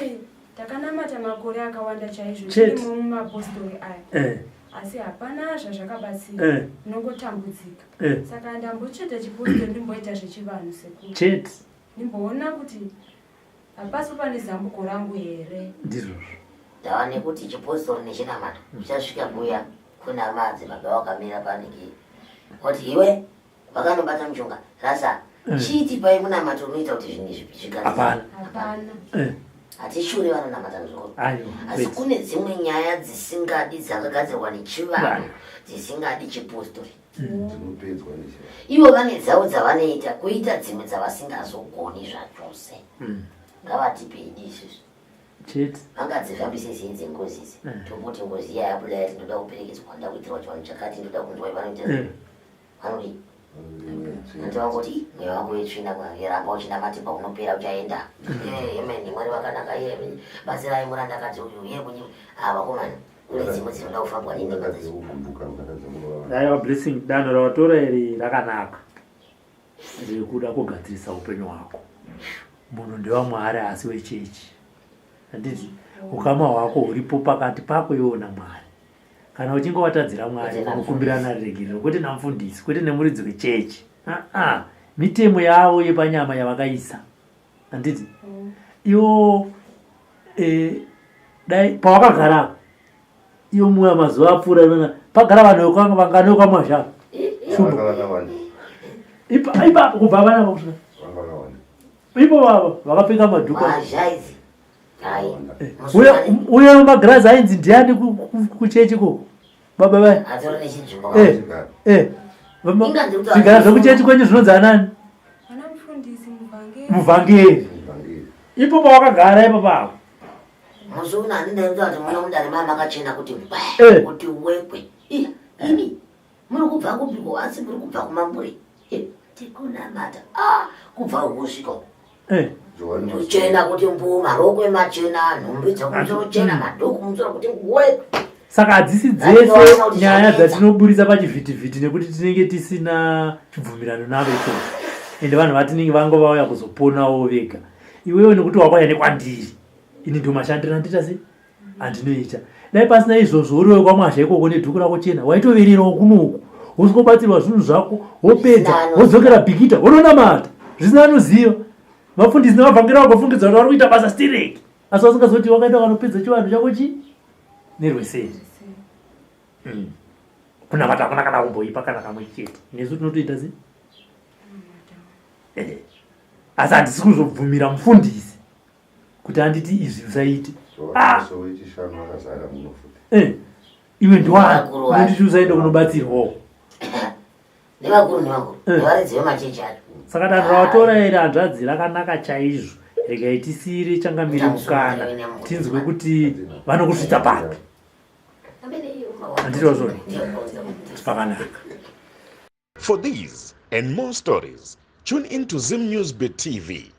takanamata makore akawanda chaizvo Chete. tirimo mumapostori aya. Eh, Asi hapana zvazvakabatsira. eh, Ndinongotambudzika. eh. Saka ndambotsveta chipostori ndimboita zvechivanhu sekuru. Chete. Ndimboona kuti hapasi pane zambuko rangu here. Ndizvozvo. Ndava nekuti chipostori nechinamato uchasvika kuya kuna madzibaba wakamira panenge oti iwe wakanobata mushonga rasa chiiti pai munamato unoita kuti zvinhu izvi zvigadzirike. Hapana. Hapana. Eh, Hatishure vanonamata muzukuru. aiwa. Asi kwete. kune dzimwe nyaya dzisingadi dzakagadzirwa nechivanhu Vanhu. dzisingadi chipostori. Dzinopedzwa nechivanhu. Ivo vane dzavo dzavanoita kuita dzimwe dzavasingazogoni zvachose. Ngavatipe idi isusu. Chete. Vangadzifambise sei dzengozi idzi? Tomboti ngozi iya yabuda yati ndoda kuperekedzwa, ndoda kuitirwa chivanhu chakati, ndoda kunzwa vanoita Eh. vanodii? Mweya tsvina. Anti vangoti mweya wako wetsvina ramba uchinamatirwa unopera uchaenda. Eh, amen, Mwari vakanaka, eh, batsirai murandakadzi uyu, ye kunyi ah vakomana, kune dzimwe dzinoda kufambwa nenhema Mukadzi dzacho. wekugumbuka, mukadzi wekurova. Aiwa blessing danho rawatora iri rakanaka. Rekuda kugadzirisa upenyu hwako. Munhu ndewaMwari asi wechechi. Handiti ukama hwako huripo pakati pako iwe naMwari. Kana uchinge watadzira Mwari Kwete namufundisi. unokumbirana regerero kwete namufundisi, kwete nemuridzi wechechi. Ah-ah. Mitemo yavo yepanyama yavakaisa. Handiti iwo eh, dai pawakagara iwo muya mazuva apfuura ivana pagara vanhu vangani vekwamwazha Vanga vakawanda. ipapo kubva vana vakusvika Vanga vakawanda. ipo vava vakapfeka madhuku Mwazha idzi. Hai. Uye uye magirazi ainzi ndiani kuchechi koko baba vaya Atori nechinzvimbo. Eh. Eh, Inga ndiri kutaura zvigara zvekuchechi kwenyu zvinonzi anani Vana mufundisi muvhangeri. muvhangeri Muvhangeri. ipo pawakagara ipo pavo Musi uno handina kuita kuti muno mudare mama makachena kuti Eh. bwe kuti wekwe. Iya, imi muri kubva kupiko asi muri kubva kumambure. Eh, tikunamata. Ah, kubva uko uko. Eh, Johani Kuchena kuti mbu marokwe machena, nhumbi dzekuchena, madhuku musoro kuti wekwe. saka hadzisi dzese nyaya dzatinoburitsa pachivhitivhiti nekuti tinenge tisina chibvumirano navo ikoko ende vanhu vatinenge vango vauya kuzoponawo vega iwewe nekuti wakauya nekwandiri ini ndo mashandiro andita sei andinoita dai pasina izvozvo uriwe kwamwazha ikoko nedhuku rako chena waitovererawo kunoku wosikobatsirwa zvinhu zvako wopedza wodzokera bhikita wononamata zvisina anoziva vafundisi nevavhangeri vagofungidza kuti vari kuita basa stireki asi vasingazoti wakaenda wakanopedza chivanhu chako chi nerweseri kunamata hakuna kana kumboipa kana kamwe chete nesu tinotoita sei Eh. Asi handisi kuzobvumira mufundisi kuti anditi izvi usaite. Ah! Eh. Iwe ndiwani unonditi usaende kunobatsirwawo. Nevakuru nevakuru. Eh. Nevaridzi vemachechi acho. Saka danho rawatora here hanzvadzi rakanaka chaizvo. Regai tisiire changamire mukana tinzwe kuti vanokusvitsa papi. Handiti wazvona? Pakanaka. For these and more stories, tune in to Zim News Bit TV.